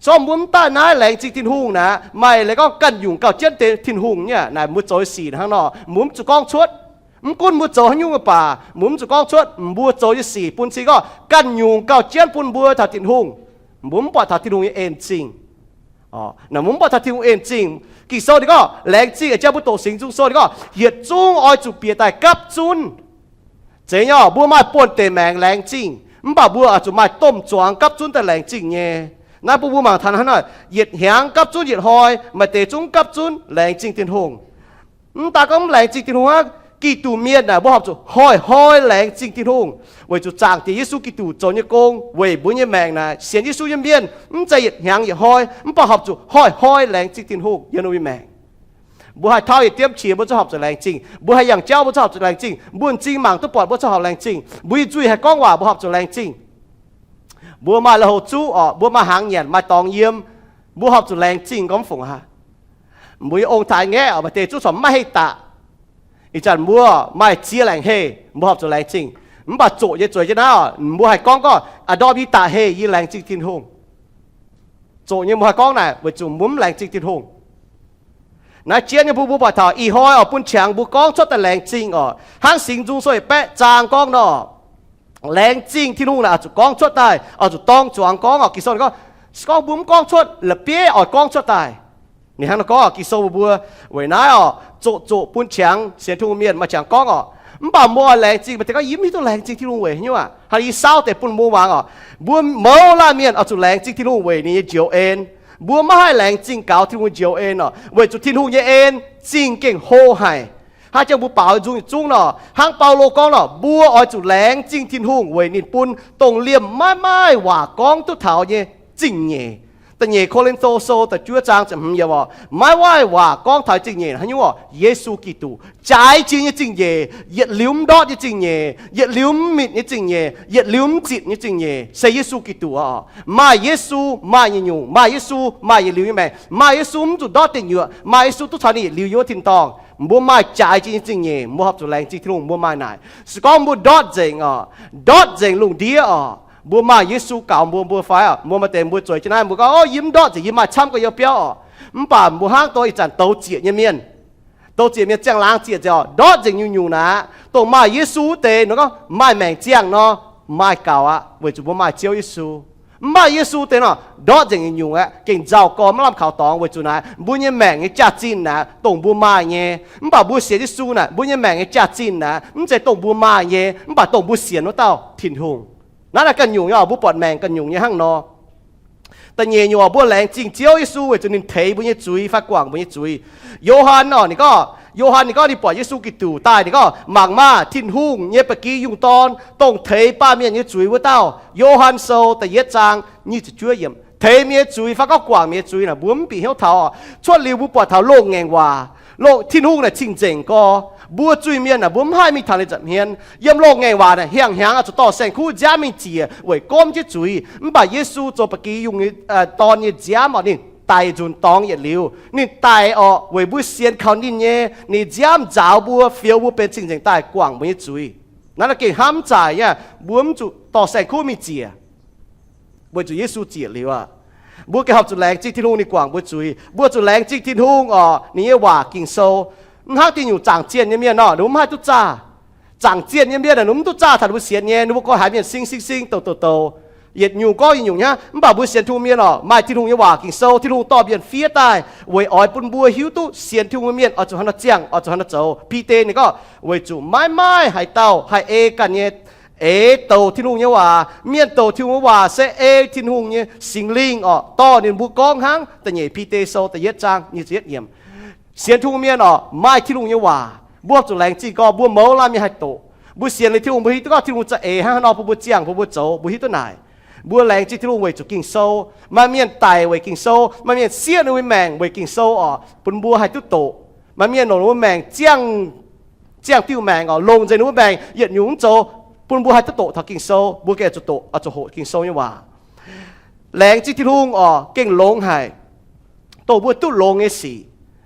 Zorqv mbuo mv daaih naaiv laengz zingh Tin-Hungh naaic, maaih leiz gorngv ganh nyungc gauh jienv deix Tin-Hungh nyei naaic, mbuo zoux sic hnangv nor, mbuo mv zuqc gorngv cuotv. Mv gunv mbuo zoux haaix nyungc baac mbuo mv zuqc gorngv cuotv. Mbuo zoux nyei sic bun cing gorngv ganh nyungc gauh jienv bun mbuo taux Tin-Hungh. Mbuo mv buatc taux Tin-Hungh nyei en-zingh. Mbuo mv buatc taux Tin-Hungh en-zingh. Ging-Sou ninh gorngv laengz zingh, jang mbuo doqc Singx Nzung Sou ninh gorngv yietc zungv oix zuqc bieqc daaih gapv zunv. Zeiz nyei, mbuo maaih buonv-deic maengx laengz zingh, mv baac mbuo oix zuqc maaih domh zuangx gapv zunv daaih laengz zingh nyei. Naaiv bun mbuo mangc taux hnangv naaic, yietc hnyangx gapv zunv yietc hnoi, maaih deix zungv gapv zunv laengz zingh Tin-Hungh. Mv daaih gorngv mv laengz zingh Tin-Hungh aqv, Giduc mienh naaic mbuo horpc zuqc hnoi-hnoi laengz zingh Tin-Hungh, weic zuqc zaangc Diex Yesu Giduc zoux nyei gong weic mbuo nyei maengc naaic. Sienx Yesu nyei mienh mv zeiz yietc hnyangx yietc hnoi, mv baac horpc zuqc hnoi-hnoi laengz zingh Tin-Hungh yiem ninh mbuo nyei maengc. Mbuo haih tauv yietc diemv qiex mbuo ziouc horpc zuqc laengz zingh. Mbuo haih yangh jauv mbuo ziouc horpc zuqc laengz zingh. Mbuo m'zing mangc duqv buatc mbuo ziouc horpc laengz zingh. Mbuo nyei nzuih haih gorngv waac mbuo horpc zuqc laengz zingh. Mbuo maaih lui-houx zuqv orqc, mbuo maaih hnaangx nyanc, maaih dorngx yiem, mbuo horpc zuqc laengz zingh gorngv fongc aqv. Mbuo nyei ong-taaix-ngaeqv orqc, maaih deix zungv corc maiv haih daqc. Ih zanc mbuo maaih ziex laengc heh, mbuo horpc zuqc laengz zingh. Mv baac zoqc nyei zueiz jienv naaiv orqc, mbuo haih gorngv gorngv, a'ndorm yie daqc heh yie laengz zingh Tin-Hungh. Zoqc nyei mbuo haih gorngv naaic weic zuqc mbuo mv laengz zingh Tin-Hungh. Naaiv jienv nyei mbuo, mbuo buatc taux ih hnoi orqc, bun qangx mbuo gorngv cuotv daaih laengz zingh orqc, hnangv Singx Nzung Sou yietc baeqv zaang gorngv nor, laengz zingh Tin-Hungh naaic oix zuqc gorngv cuotv daaih, oix zuqc dorng zuangx gorngv orqc. Ging-Sou gorngv, se gorngv mbuo mv gorngv cuotv, la'bieiv oix gorngv cuotv daaih. Ninh hnangv nor gorngv orqc, Ging-Sou mbuox mbuo, weic naaiv orqc, zoqc zoqc bun qangx sienx Tin-Hungh mienh maaih qangx gorngv orqc, mv baac mbuo oix laengz zingh, maaih deix gorngv yie mv hiuv duqv laengz zingh Tin-Hungh weic haaix nyungc aqv. Hnangv yie saauv deix bun mbuo muangx orqc, mbuo mouz laanh mienh oix zuqc laengz zingh Tin-Hungh weic ninh nyei njoux en. Mbuo maiv haih laengz zingh gaux Tin-Hungh njoux en orqc, weic zuqc Tin-Hungh nyei en zingh gengh hlo haic. Hnangv jang mbuo baaux nzung yietc zungv nor, hnangv Baulo gorngv nor, mbuo oix zuqc laengz zingh Tin-Hungh weic ninh bun dongh liemh maiv maaih waac gorngv duqv taux nyei zingh nyeic. Da'nyeic Ko^lin^to Sou da'juov zaang ziepc hmz yiemc oc, maiv waaic waac gorngv taux zingh nyeic haaix nyungc oc, Yesu Giduc, jaaix jiex nyei zingh nyeic, yietc liuz mv ndortv nyei zingh nyeic, yietc liuz mv mitc nyei zingh nyeic, yietc liuz mv zitc nyei zingh nyeic, se Yesu Giduc oc. Maaih Yesu maaih nyungc-nyungc, maaih Yesu maaih yietc liuz nyei maengc, maaih Yesu mv zuqc ndortv deic nyuoqc, maaih Yesu duqv caux ninh yietc liuz yiem wuov tin-dorngh. Mbuo maaih jaaix jiex nyei zingh nyeic, mbuo horpc zuqc laengz zingh Tin-Hungh mbuo maaih naaic. Se gorngv mbuo ndortv nzengc oc, ndortv nzengc lungh ndiev oc, mbuo maaih Yesu gaux mbuo, mbuo fai oc, mbuo maaih deix mbuo zueiz jienv naaiv, mbuo gorngv, Ov, yie mv ndortv nzengc, yie maaih camv gorx-youz biauv oc. Mv baac mbuo hnangv dongh ih zanc douz zieqc nyei mienh, douz zieqc mienh ziangh laangz zieqc nzengc oc, ndortv nzengc nyungc-nyungc naaic, dongh maaih Yesu wuov deix nor gorngv maaih maengc ziangh nor, maaih gaux aqv, weic zuqc mbuo maaih Ziouv Yesu. Mv maaih Yesu deix nor, ndortv nzengc nyungc-nyungc aqv, gengh nzauh gorx maiv lamh kaux dorngx, weic zuqc naaic mbuo nyei maengc nyei jaax-zinh naaic dongh mbuo maaih nyei. Mv baac mbuo sienx Yesu naaic, mbuo nyei maengc nyei jaax-zinh naaic mv zeiz dongh mbuo maaih nyei, mv baac dongh mbuo sienx wuov dauh Tin-Hungh. Naaiv naaiv ganh nyungc nyei oc, mbuo buatc maengc ganh nyungc nyei hnangv nor. Da'nyeic nyungc oc, mbuo laengz zingh Ziouv Yesu weic zuqc ninh teix mbuo nyei zuiz fai guangc mbuo nyei zuiz. Yo^han oc, ninh gorngv, Yo^han ninh gorngv ninh buatc Yesu Giduc daaih, ninh gorngv, Mangc maah! Tin-Hungh nyei ba'gi yungh dorn, dongh teix baamh mienh nyei zuiz wuov dauh. Yo^han Sou da'yietv zaang nyic ziepc juov yiemc. Teix mienh nyei zuiz fai gorngv guangc mienh nyei zuiz naaic, mbuo mv bieqc hnyouv taux oc. Cuotv liuz mbuo buatc taux loz-ngaengc waac, Tin-Hungh naaic cing-nzengc gorx. Mbuo zuiz-mienh naaic, mbuo mv haih mingh taux ninh nza'hmien. Yiem loz-ngaengc waac naaic hiang hnyangx oix zuqc dorh saeng-kuv nziaamv mingh ziec weic gomv jienv zuiz. Mv baac Yesu zoux ba'gi yungh, dorn nyei nziaamv oc, ninh daic nzunc dorngx yietc liuz. Ninh daic oc, weic mbuo sienx kaux ninh nyei, ninh nziaamv nzaaux mbuo, fioux mbuo benx cing-nzengc daaih guangc mbuo nyei zuiz. Naaiv gengh hnamv zaaic nyei, mbuo mv zuqc dorh saeng-kuv mingh ziec, weic zuqc Yesu ziec liuz aqv. Mbuo gengh horpc zuqc laengz zingh Tin-Hungh ninh guangc mbuo zuiz. Mbuo zuqc laengz zingh Tin-Hungh oc, ninh nyei waac Ging-Sou. Mv hnangv dingh nyungc zaangc zienh nyei mienh nor, ninh mbuo mv haih duqv zaah. Zaangc zienh nyei mienh aah, ninh mbuo mv duqv zaah taux ninh mbuo sienx nyei, ninh mbuo gorngv haaix mienh sing sing sing, douc douc douc, yietc nyungc gorngv yietc nyungc hnangv. Mv baac mbuo sienx Tin-Hungh mienh oc, maaih Tin-Hungh nyei waac Ging-Sou, Tin-Hungh dorh mienh fiev daaih weic oix bun mbuo hiuv duqv sienx Tin-Hungh nyei mienh oix zuqc haaix nor ziangh, oix zuqc haaix nor zoux. Bide ninh gorngv, weic zuqc maiv maaih haaix dauh haih ei ganh nyei, ei douc Tin-Hungh nyei waac. Mienh douc Tin-Hungh nyei waac se ei Tin-Hungh nyei Singx Lingh oc, dorh ninh mbuo gorngv hnangv. Da'nyeic Bide Sou da'yietv zaang nyic ziepc yietv yiemc. Sienx Tin-Hungh mienh oc, maaih Tin-Hungh nyei waac, mbuo zuqc laengz zingh gorx, mbuo mouz laanh mienh haih doqc. Mbuo sienx liuz Tin-Hungh, mbuo hiuv duqv gorngv Tin-Hungh za'eix hnangv haaix nor bun mbuo ziangh, bun mbuo zoux, mbuo hiuv duqv naaic. Mbuo laengz zingh Tin-Hungh weic zuqc Ging-Sou. Maaih mienh daic weic Ging-Sou, maaih mienh siev ninh mbuo maengc weic Ging-Sou oc, bun mbuo haih duqv doqc. Maaih mienh longc ninh mbuo maengc ziangh, ziangh diuh maengc oc, longc nzengc ninh mbuo maengc yietc nyungc mv zoux, bun mbuo haih duqv doqc taux Ging-Sou. Mbuo gengh zuqc doqc, zuqc hoqc Ging-Sou nyei waac. Laengz zingh Tin-Hungh oc, gengh longx haic, dongh mbuo duqv longx nyei sic.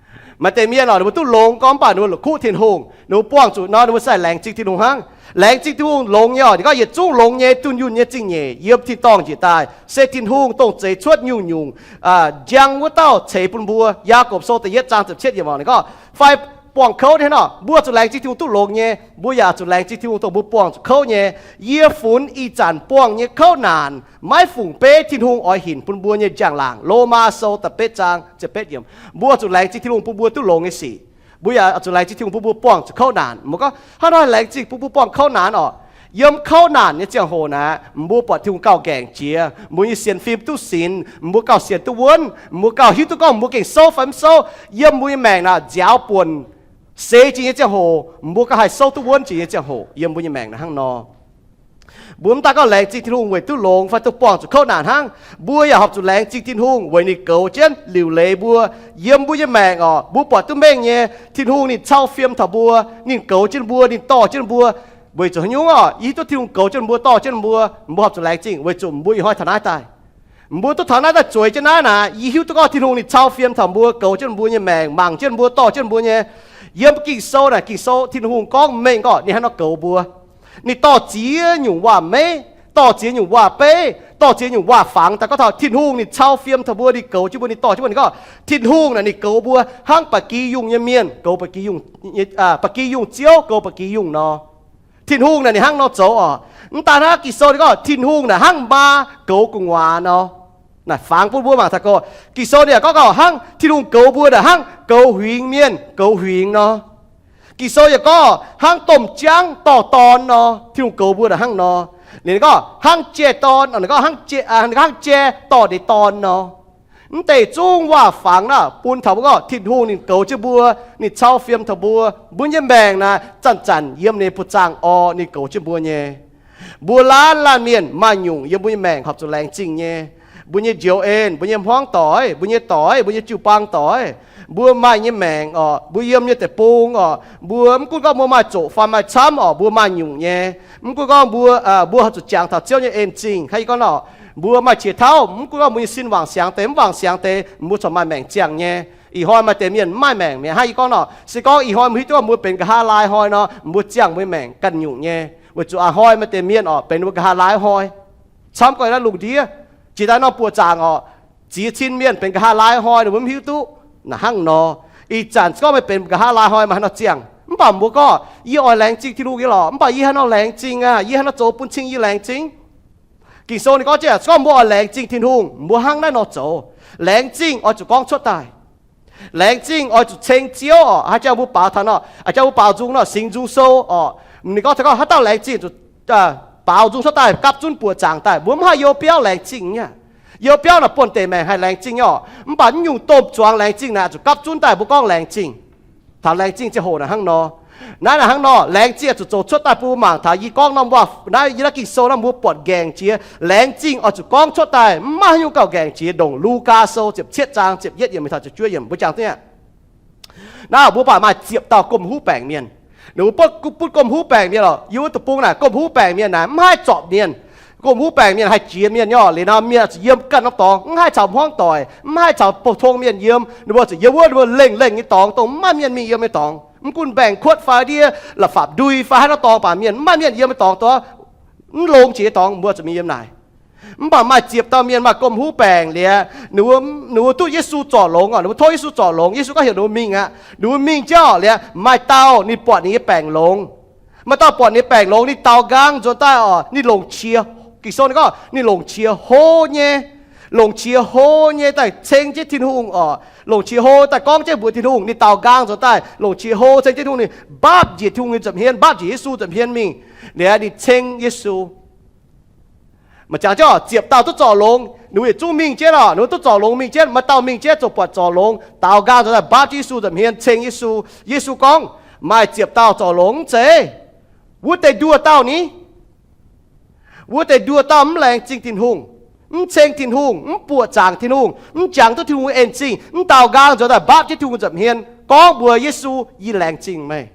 Maaih deix mienh oc, ninh mbuo duqv longx gorngv mv baac ninh mbuo la'kuqv Tin-Hungh, ninh mbuo buangh zuqc nor, ninh mbuo sai laengz zingh Tin-Hungh hnangv. Laengz zingh Tin-Hungh longx nyei oc, ninh gorngv yietc zungv longx nyei dunh yunh nyei zingh nyeic yiem tin-dorngh njiec daaih se Tin-Hungh dongh zeix cuotv nyungc-nyungc njang wuov dauh ceix bun mbuo. Yaagorpc Sou da'yietv zaang ziepc cietv yiemc oc, ninh gorngv, fai buangh kouv hnangv nor, mbuo zuqc laengz zingh Tin-Hungh duqv longx nyei, mbuo yaac zuqc laengz zingh Tin-Hungh dongh mbuo buangh zuqc kouv nyei. Yie funx ih zanc buangh nyei kouv naanc maiv fungc beiv Tin-Hungh oix hinc bun mbuo nyei njang-laangc. Lomaa Sou da'betv zaang ziepc betv yiemc. Mbuo zuqc laengz zingh Tin-Hungh bun mbuo duqv longx nyei sic. Mbuo yaac zuqc laengz zingh Tin-Hungh bun mbuo buangh zuqc kouv naanc. Mbuo gorngv, hnangv nor laengz zingh bun mbuo buangh kouv naanc oc. Yiem kouv naanc nyei ziangh hoc naaic, mbuo buatc Tin-Hungh gauh nqaengc jiex, mbuo nyei sienx fim duqv sinx, mbuo gauh sienx duqv wuonv, mbuo gauh hiuv duqv gorngv mbuo gengh souv fai mv souv. Yiem mbuo nyei maengc naaic nziaaux buonc seix jiex nyei ziangh hoc, mbuo gauh haih souv duqv wuonv jiex nyei ziangh hoc yiem mbuo nyei maengc naaic hnangv nor. Mbuo mv daan gorngv laengz zingh Tin-Hungh weic duqv longx fai duqv buangh zuqc kouv naanc hnangv. Mbuo yaac horpc zuqc laengz zingh Tin-Hungh weic ninh goux jienv liuc leiz mbuo. Yiem mbuo nyei maengc oc, mbuo buatc duqv mengh nyei, Tin-Hungh ninh cau fiem taux mbuo, ninh goux jienv mbuo, ninh dorh jienv mbuo. Weic zuqc haaix nyungc oc? Yie hiuv duqv Tin-Hungh goux jienv mbuo, dorh jienv mbuo, mbuo horpc zuqc laengz zingh weic zuqc mbuo ih hnoi taux naaiv daaih. Mbuo duqv taux naaiv daaih zueiz jienv naaiv naaic, yie hiuv duqv gorngv Tin-Hungh ninh cau fiem taux mbuo, goux jienv mbuo nyei maengc, mangc jienv mbuo, dorh jienv mbuo nyei. Yiem Ging-Sou naaic, Ging-Sou Tin-Hungh gorngv mengh gorngv ninh hnangv nor goux mbuo. Ninh dorh ziex nyungc waac-meiv, dorh ziex nyungc waac-beiv, dorh ziex nyungc waac-fangx daaih gorngv taux Tin-Hungh ninh cau fiem taux mbuo, ninh goux jienv mbuo, ninh dorh jienv mbuo. Ninh gorngv Tin-Hungh naaic ninh goux mbuo hnangv ba'gi yungh nyei mienh goux ba'gi yungh, ba'gi yungh ziouv goux ba'gi yungh nor. Tin-Hungh naaic ninh hnangv nor zoux oc. Mv daan hnangv, Ging-Sou ninh gorngv Tin-Hungh naaic hnangv maa goux gu'nguaaz nor. Naaic fangx bun mbuo mangc taux gorx. Ging-Sou ninh yaac gorngv gauh hnangv Tin-Hungh goux mbuo naaic hnangv goux huingx mienh goux huingx nor. Ging-Sou yaac gorngv hnangv domh jaangv dorh dorn nor, Tin-Hungh goux mbuo naaic hnangv nor. Ninh gorngv hnangv jai dorn, ninh gorngv hnangv jai dorh deix dorn nor. Mv deix zungv waac-fangx naaic bun taux mbuo gorngv Tin-Hungh ninh goux jienv mbuo, ninh cau fiem taux mbuo. Mbuo nyei maengc naaic zanc-zanc yiem ninh buoz-zaangh orqc, ninh goux jienv mbuo nyei. Mbuo laanh laanh mienh maaih nyungc yiem mbuo nyei maengc horpc zuqc laengz zingh nyei. Mbuo nyei njoux en, mbuo nyei hmuangv doic, mbuo nyei doic, mbuo nyei jiu-baang doic, mbuo maaih nyei maengc orqc, mbuo yiem nyei deic-bung orqc, mbuo mv gunv gorngv mbuo maaih zoqc fai maaih camv orqc, mbuo maaih nyungc nyei. Mv gunv gorngv mbuo, mbuo zuqc jangx taux Ziouv nyei en-zingh. Hnangv yie gorngv nor, mbuo maaih qiex tauv, mv gunv gorngv mbuo nyei sin wangc siangx deix mv wangc siangx deix, mbuo corc maaih maengc ziangh nyei. Ih hnoi maaih deix mienh mv maaih maengc mi'aqv. Hnangv yie gorngv nor, se gorngv ih hnoi mbuo hiuv duqv mbuo benx nqa'haav laai hnoi nor, mbuo ziangh mbuo nyei maengc ganh nyungc nyei, weic zuqc ih hnoi maaih deix mienh orqc benx mbuo nqa'haav laai hnoi, camv gorx naaiv lungh ndiev, jiex daaih norm buoqc zaangc orqc, ziex cin mienh benx nqa'haav laai hnoi, ninh mbuo mv hiuv duqv. Naaic hnangv nor, ih zanc se gorngv meih benx nqa'haav laai hnoi, meih haaix nor ziangh? Mv baac mbuo gorngv, yie oix laengz zingh Tin-Hungh nyei lorqc, mv baac yie haaix nor laengz zingh aqv? Yie haaix nor zoux bun cing yie laengz zingh? Ging-Sou ninh gorngv jienv, se gorngv mbuo oix laengz zingh Tin-Hungh, mbuo hnangv naaiv nor zoux. Laengz zingh oix zuqc gorngv cuotv daaih. Laengz zingh oix zuqc ceng Ziouv orqc. Haaix jangx mbuo baaux taux nor, a'jangx mbuo baaux nzung nor, Singx Nzung Sou orqc, ninh gorngv taux gorngv haaix dauh laengz zingh zuqc baaux nzung cuotv daaih, gapv zunv buoqc zaangc daaih. Mbuo mv haih you biauv laengz zingh nyei. You biauv naaic buonv-deic maengc haih laengz zingh nyei orqc, mv baac mv nyungc domh zuangx laengz zingh naaic zuqc gapv zunv daaih mbuo gorngv laengz zingh. Taux laengz zingh ziangh hoc naaic hnangv nor. Naaiv naaic hnangv nor, laengz zingh oix zuqc zoux cuotv daaih bun mbuo mangc taux yie gorngv norm waac naaiv, yie naaiv Ging-Sou naaiv mbuo buatc nqaengc jiex. Laengz zingh oix zuqc gorngv cuotv daaih, mv maaih haaix nyungc gauh nqaengc jiex. Ndongc Lugaa Sou ziepc cietv zaang ziepc yietv yiemc mingh taux ziepc juov yiemc mbuo jangx duqv aqv. Naaiv mbuo baac maaih ziepc dauh gomh huv baengc mienh. Ninh mbuo butv gomh huv baengc mienh orqc, yiem wuov deic-bung naaic gomh huv baengc mienh naaic mv haih zorpc mienh. Gomh huv baengc mienh haih jiex mienh nyei orqc. Liuz nor mienh zuqc yiem ganh norm dorngx, mv haih caux hmuangv doic, mv haih caux pou-tong mienh yiem. Ninh mbuo zuqc yiem wuov ninh mbuo lengh lengh nyei dorngx, dongh mv maaih mienh mingh yiem nyei dorngx. Mv gunv mbaengx-kuotv fai ndiev la'fapv-ndui fai haaix norm dorngx baac mienh, mv maaih mienh yiem nyei dorngx, dongh mv longx jiex nyei dorngx, mbuo zuqc mingh yiem naaic. Mv baac maaih ziepc dauh mienh maaih gomh huv baengc liuz, ninh mbuo duqv Yesu zorc longx orqc, ninh mbuo tov Yesu zorc longx. Yesu gorngv heuc ninh mbuo mingh aqv. Ninh mbuo mingh jienv orqc liuz, maaih dauh ninh buatc ninh nyei baengc longx. Maaih dauh buatc ninh nyei baengc longx, ninh daaux nqaang nzuonx daaih orqc, ninh longc qiex, Ging-Sou ninh gorngv ninh longc qiex hlo nyei, longc qiex hlo nyei daaih ceng jienv Tin-Hungh orqc. Longc qiex hlo daaih gorngv jienv mbuox Tin-Hungh. Ninh daaux nqaang nzuonx daaih longc qiex hlo ceng jienv Tin-Hungh, ninh mbaapv njiec Tin-Hungh nyei nza'hmien, mbaapv njiec Yesu nza'hmien mingh. Liuz ninh ceng Yesu. Maaih jangx jienv orqc, ziepc dauh duqv zorc longx, ninh mbuo yietc zungv mingh jienv orqc, ninh mbuo duqv zorc longx mingh jienv. Maaih dauh mingh jienv ziouc buatc zorc longx, daaux nqaang nzuonx daaih mbaapv jienv Yesu nza'hmien, ceng Yesu. Yesu gorngv, maaih ziepc dauh zorc longx mv zeiz? Wuov deix nduoh dauh ni? Wuov deix nduoh dauh mv laengz zingh Tin-Hungh, mv ceng Tin-Hungh, mv buoqc zaangc Tin-Hungh, mv jangx duqv Tin-Hungh en-zingh, mv daaux nqaang nzuonx daaih mbaapv jienv Tin-Hungh nza'hmien, gorngv mbuox Yesu, yie laengz zingh meih.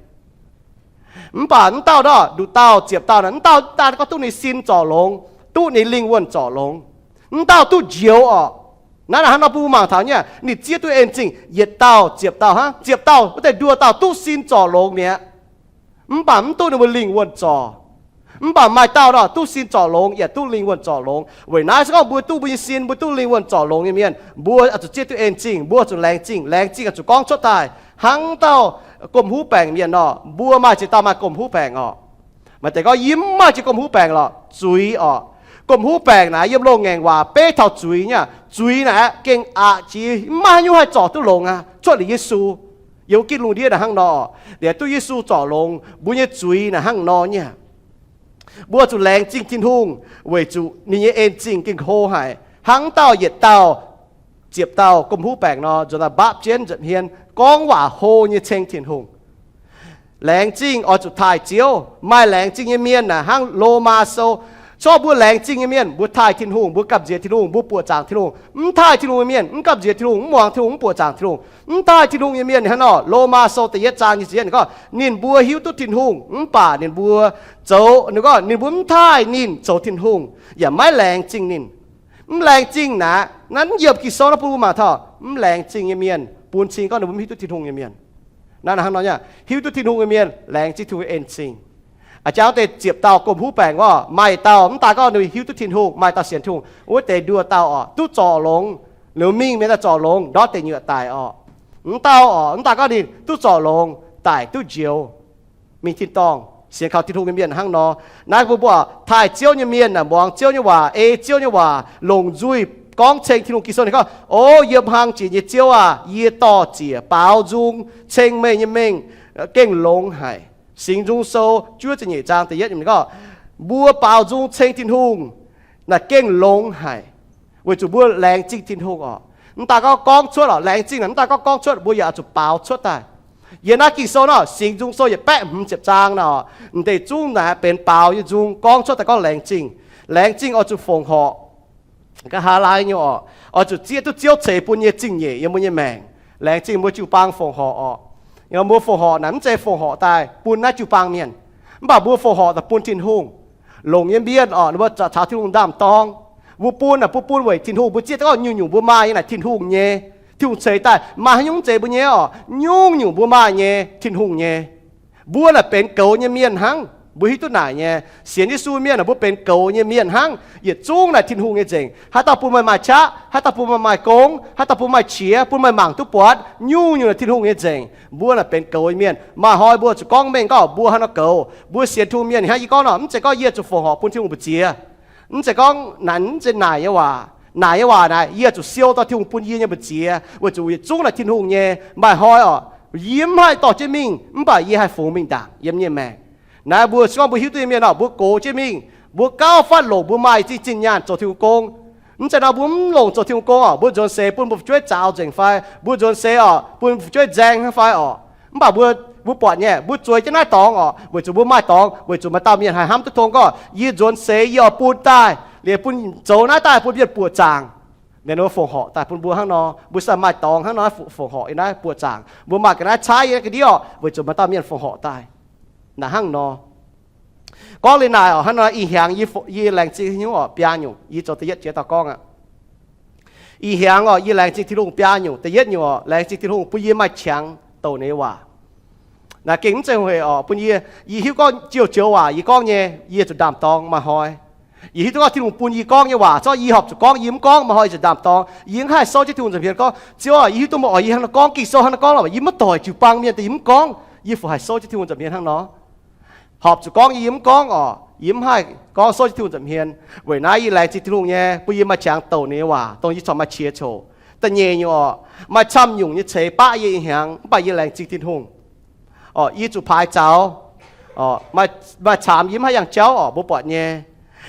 Mv baac mv dauh nor, nduqc dauh ziepc dauh naaic, mv dauh daaih gorngv duqv ninh sin zorc longx, duqv ninh lingh wuonh zorc longx. Mv dauh duqv njoux orqc. Naaiv naaic hnangv nor bun mbuo mangc taux nyei, ninh zieqv duqv en-zingh. Yietc dauh, ziepc dauh hnangv, ziepc dauh wuov deix nduoh dauh duqv sin zorc longx mi'aqv. Mv baac mv duqv ninh mbuo lingh wuonh zorc. Mv baac maaih dauh nor duqv sin zorc longx yaac duqv lingh wuonh zorc longx. Weic naaiv se gorngv mbuo duqv mbuo nyei sin, mbuo duqv lingh wuonh zorc longx nyei mienh, mbuo oix zuqc zieqv duqv en-zingh, mbuo oix zuqc laengz zingh. Laengz zingh oix zuqc gorngv cuotv daaih. Hnangv dauh gomh huv baengc mienh nor, mbuo maaih ziex dauh maaih gomh huv baengc orqc. Maaih deix gorngv yie mv maaih jiex gomh huv baengc lorqc, zuiz orqc. Gomh huv baengc naaic yiem loz-ngaengc waac beiv taux zuiz nyei aqv. Zuiz naaic gengh aqc jiex, mv maaih haaix nyungc haih zorc duqv longx aqv, cuotv liuz Yesu. Yiem wuov gitv lungh ndiev naaic hnangv nor, liuz duqv Yesu zorc longx, mbuo nyei zuiz naaic hnangv nor nyei aqv. Mbuo zuqc laengz zingh Tin-Hungh weic zuqc ninh nyei en-zingh gengh hlo haic. Hnangv dauh yietc dauh, ziepc dauh gomh huv baengc nor, nzuonx daaih mbaapv jienv nza'hmien, gorngv waac hlo nyei ceng Tin-Hungh. Laengz zingh oix zuqc taaih Ziouv. Maaih laengz zingh nyei mienh naaic hnangv Lomaa Sou. Corc mbuo laengz zingh nyei mienh, mbuo taaih Tin-Hungh, mbuo gamh nziex Tin-Hungh, mbuo buoqc zaangc Tin-Hungh. Mv taaih Tin-Hungh nyei mienh, mv gamh nziex Tin-Hungh, mv muangx Tin-Hungh, mv buoqc zaangc Tin-Hungh. Mv taaih Tin-Hungh nyei mienh hnangv nor, Lomaa Sou da'yietv zaang nyic ziepc yietv ninh gorngv, ninh mbuo hiuv duqv Tin-Hungh, mv baac ninh mbuo zoux, ninh gorngv ninh mbuo mv taaih ninh zoux Tin-Hungh, yaac maiv laengz zingh ninh. Mv laengz zingh naaic, naaiv mv yiem Ging-Sou naaiv bun mbuo mangc taux mv laengz zingh nyei mienh bun cing gorngv ninh mbuo mv hiuv duqv Tin-Hungh nyei mienh. Naaiv hnangv nor nyei, hiuv duqv Tin-Hungh nyei mienh laengz zingh Tin-Hungh nyei en-zingh. A'jang wuov deix ziepc dauh gomh huv baengc wuov, maaih dauh mv daaih gorngv ninh hiuv duqv Tin-Hungh, maaih dauh sienx Tin-Hungh. Wuov deix nduoh dauh orqc, duqv zorc longx, liuz mingh mienh daaih zorc longx, ndortv deix nyuoqc daic orqc. Mv dauh orqc, mv daaih gorngv ninh duqv zorc longx, daic duqv njoux, mingh tin-dorngh. Sienx kaux Tin-Hungh nyei mienh hnangv nor. Naaiv mbuo mbuo taaih Ziouv nyei mienh aah, muangx Ziouv nyei waac, ei Ziouv nyei waac, longc nzuih gorngv ceng Tin-Hungh. Ging-Sou ninh gorngv, O yiem hlang jiex nyei Ziouv aah! Yie dor-ziec baaux nzung ceng meih nyei mengh gengh longx haic. Singx Nzung Sou juov ziepc nyeic zaang da'yietv gorngv, mbuo baaux nzung ceng Tin-Hungh naaic gengh longx haic, weic zuqc mbuo laengz zingh Tin-Hungh orqc. Mv daaih gorngv gorngv cuotv orqc, laengz zingh naaic mv daaih gorngv gorngv cuotv, mbuo yaac oix zuqc baaux cuotv daaih. Yiem naaiv Ging-Sou nor, Singx Nzung Sou yietc baeqv hmz ziepc zaang nor, m'ndeic zungv naaic benx baaux nyei nzung, gorngv cuotv daaih gorngv laengz zingh. Laengz zingh oix zuqc fongc horc. Nqa'haav laai nyei orqc, oix zuqc zieqv duqv Ziouv ceix bun nyei zingh nyeic yiem mbuo nyei maengc. Laengz zingh mbuo jiu-baang fongc horc orqc. Mbuo fongc horc naaic mv zeiz fongc horc daaih bun naaiv jiu-baang mienh, mv baac mbuo fongc horc daaih bun Tin-Hungh. Longc nyei mienh orqc, ninh mbuo caux Tin-Hungh ndaam-dorng. Mbuo bun naaic, mbuo bun weic Tin-Hungh, mbuo zieqv duqv gorngv nyungc-nyungc mbuo maaih nyei naaic Tin-Hungh nyei. Tin-Hungh ceix daaih maaih haaix nyungc mv zeiz mbuo nyei orqc, nyungc-nyungc mbuo maaih nyei Tin-Hungh nyei. Mbuo naaic benx goux nyei mienh hnangv. Mbuo hiuv duqv naaic nyei, sienx Yesu mienh naaic mbuo benx goux nyei mienh hnangv. Yietc zungv naaic Tin-Hungh nyei nzengc. Haaix dauh bun meih maaih qaqv, haaix dauh bun meih maaih gong, haaix dauh bun meih maaih qiex, bun meih mangc duqv buatc, nyungc-nyungc naaic Tin-Hungh nyei nzengc. Mbuo naaic benx goux nyei mienh. Maaih hnoi mbuo zuqc gorngv mengh gorngv mbuo haaix nor goux. Mbuo sienx Tin-Hungh mienh hnangv yie gorngv nor, mv zeiz gorngv yie zuqc fongc horc bun Tin-Hungh mbu'ziex. Mv zeiz gorngv naaic, mv zeiz naaic nyei waac. Naaic nyei waac naaic, yie zuqc siou dorh Tin-Hungh bun yie nyei mbu'ziex, weic zuqc yietc zungv naaic Tin-Hungh nyei. Maaih hnoi orqc, yie mv haih dorh jienv mingh, mv baac yie haih fungx mingh ndaangc yiem nyei maengc. Naaiv mbuo se gorngv mbuo hiuv duqv nyei mienh orqc, mbuo gox jienv mingh, mbuo gauh fatv longc mbuo maaih zingh zinh nyaanh zoux Tin-Hungh gong. Mv zeiz nor mbuo mv longc zoux Tin-Hungh gong orqc, mbuo nzuonx seix bun mbuo fu'jueiv zaux nzengc fai, mbuo nzuonx seix orqc bun fu'jueiv nzaeng hnangv fai orqc. Mv baac mbuo, mbuo buatc nyei, mbuo zueiz jienv naaiv dorngx orqc, weic zuqc mbuo maaih dorngx, weic zuqc maaih dauh mienh haih hnamv duqv tong gorngv, yie nzuonx seix yie oix bun daaih, liuz bun zoux naaiv daaih bun mienh buoqc zaangc. Mienh mbuo fongc horc daaih bun mbuo hnangv nor, mbuo sai maaih dorngx hnangv nor, fongc horc yiem naaiv buoqc zaangc. Mbuo maaih ga'naaiv caaiv yiem naaiv ga'ndiev orqc, weic zuqc maaih dauh mienh fongc horc daaih. Naaic hnangv nor. Gorngv liuz naaic orqc, hnangv nor ih hnyangx yie, yie laengz zingh hnyouv orqc, biaa nyungc. Yie zoux da'yietv jiex dauh gorngv aqv. Ih hnyangx orqc, yie laengz zingh Tin-Hungh biaa nyungc. Da'yietv nyungc orqc, laengz zingh Tin-Hungh bun yie maaih qangx douc ninh nyei waac. Naaic gengh mv zeiz hei orqc, bun yie, yie hiuv gorngv joux-joux waac yie gorngv nyei, yie zuqc ndaam-dorng maaih hnoi. Yie hiuv duqv gorngv Tin-Hungh bun yie gorngv nyei waac, zorqv yie horpc zuqc gorngv yie mv gorngv, maaih hnoi yie zuqc ndaam-dorng. Yie mv haih souv jienv Tin-Hungh nza'hmien gorngv, Ziouv aah, yie hiuv duqv meih oix yie hnangv nor gorngv, gengh souv hnangv nor gorngv lorqc, yie maiv doic jiu-baang mienh daaih yie mv gorngv. Yie fu haih souv jienv Tin-Hungh nza'hmien hnangv nor. Horpc zuqc gorngv yie mv gorngv orqc, yie mv haih gorngv souv jienv Tin-Hungh nza'hmien. Weic naaiv yie laengz zingh Tin-Hungh nyei, bun yie maaih qangx douc ninh nyei waac, dongh yie corc maaih qiex coc. Da'nyeic nyungc orqc, maaih camv nyungc nyei ceix baqv yie ih hnyangx, mv baac yie laengz zingh Tin-Hungh. Orqc, yie zuqc paaix zaux. Orqc, maaih caamx yie mv haih yangh jauv orqc, mbuo buatc nyei.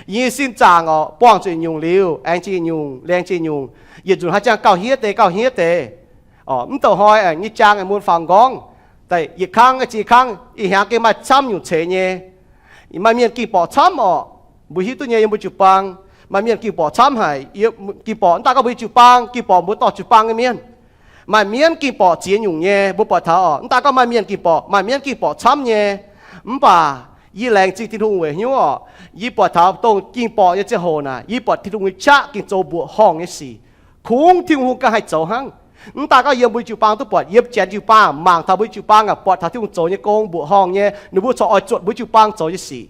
Yie sin zaangc orqc, buangh zuqc nyungc liuz, aengx zingh nyungc, laengz zingh nyungc, yietc nzunc haaix ziangh gauh hniev deix, gauh hniev deix. Orqc, mv douh hnoi nyei jaang mun faaux nqorngv, da'yietv kangv, zingh kangv, ih hnyangx gengh maaih camv nyungc ceix nyei. Maaih mienh ging borqc camv orqc. Mbuo hiuv duqv nyei, yiem mbuo jiu-baang maaih mienh ging borqc camv haic. Ging borqc mv daaih gorngv mbuo nyei jiu-baang, ging borqc mbuo dorh jiu-baang nyei mienh. Maaih mienh ging borqc ziex nyungc nyei, mbuo buatc taux orqc. Mv daaih gorngv maaih mienh ging borqc, maaih mienh ging borqc camv nyei. Mv baac yie laengz zingh Tin-Hungh weic hnyouv orqc, yie buatc taux dongh ging borqc nyei ziangh hoc naaic, yie buatc Tin-Hungh nyei qaqv ging zoux mbuoqc horngh nyei sic. Kungx Tin-Hungh ganh haih zoux hnangv. Mv daaih gorngv yiem mbuo jiu-baang duqv buatc, yiem janx jiu-baang mangc taux mbuo jiu-baang aac, buatc taux Tin-Hungh zoux nyei gong mbuoqc horngh nyei, ninh mbuo corc oix zuotc mbuo jiu-baang zoux nyei sic.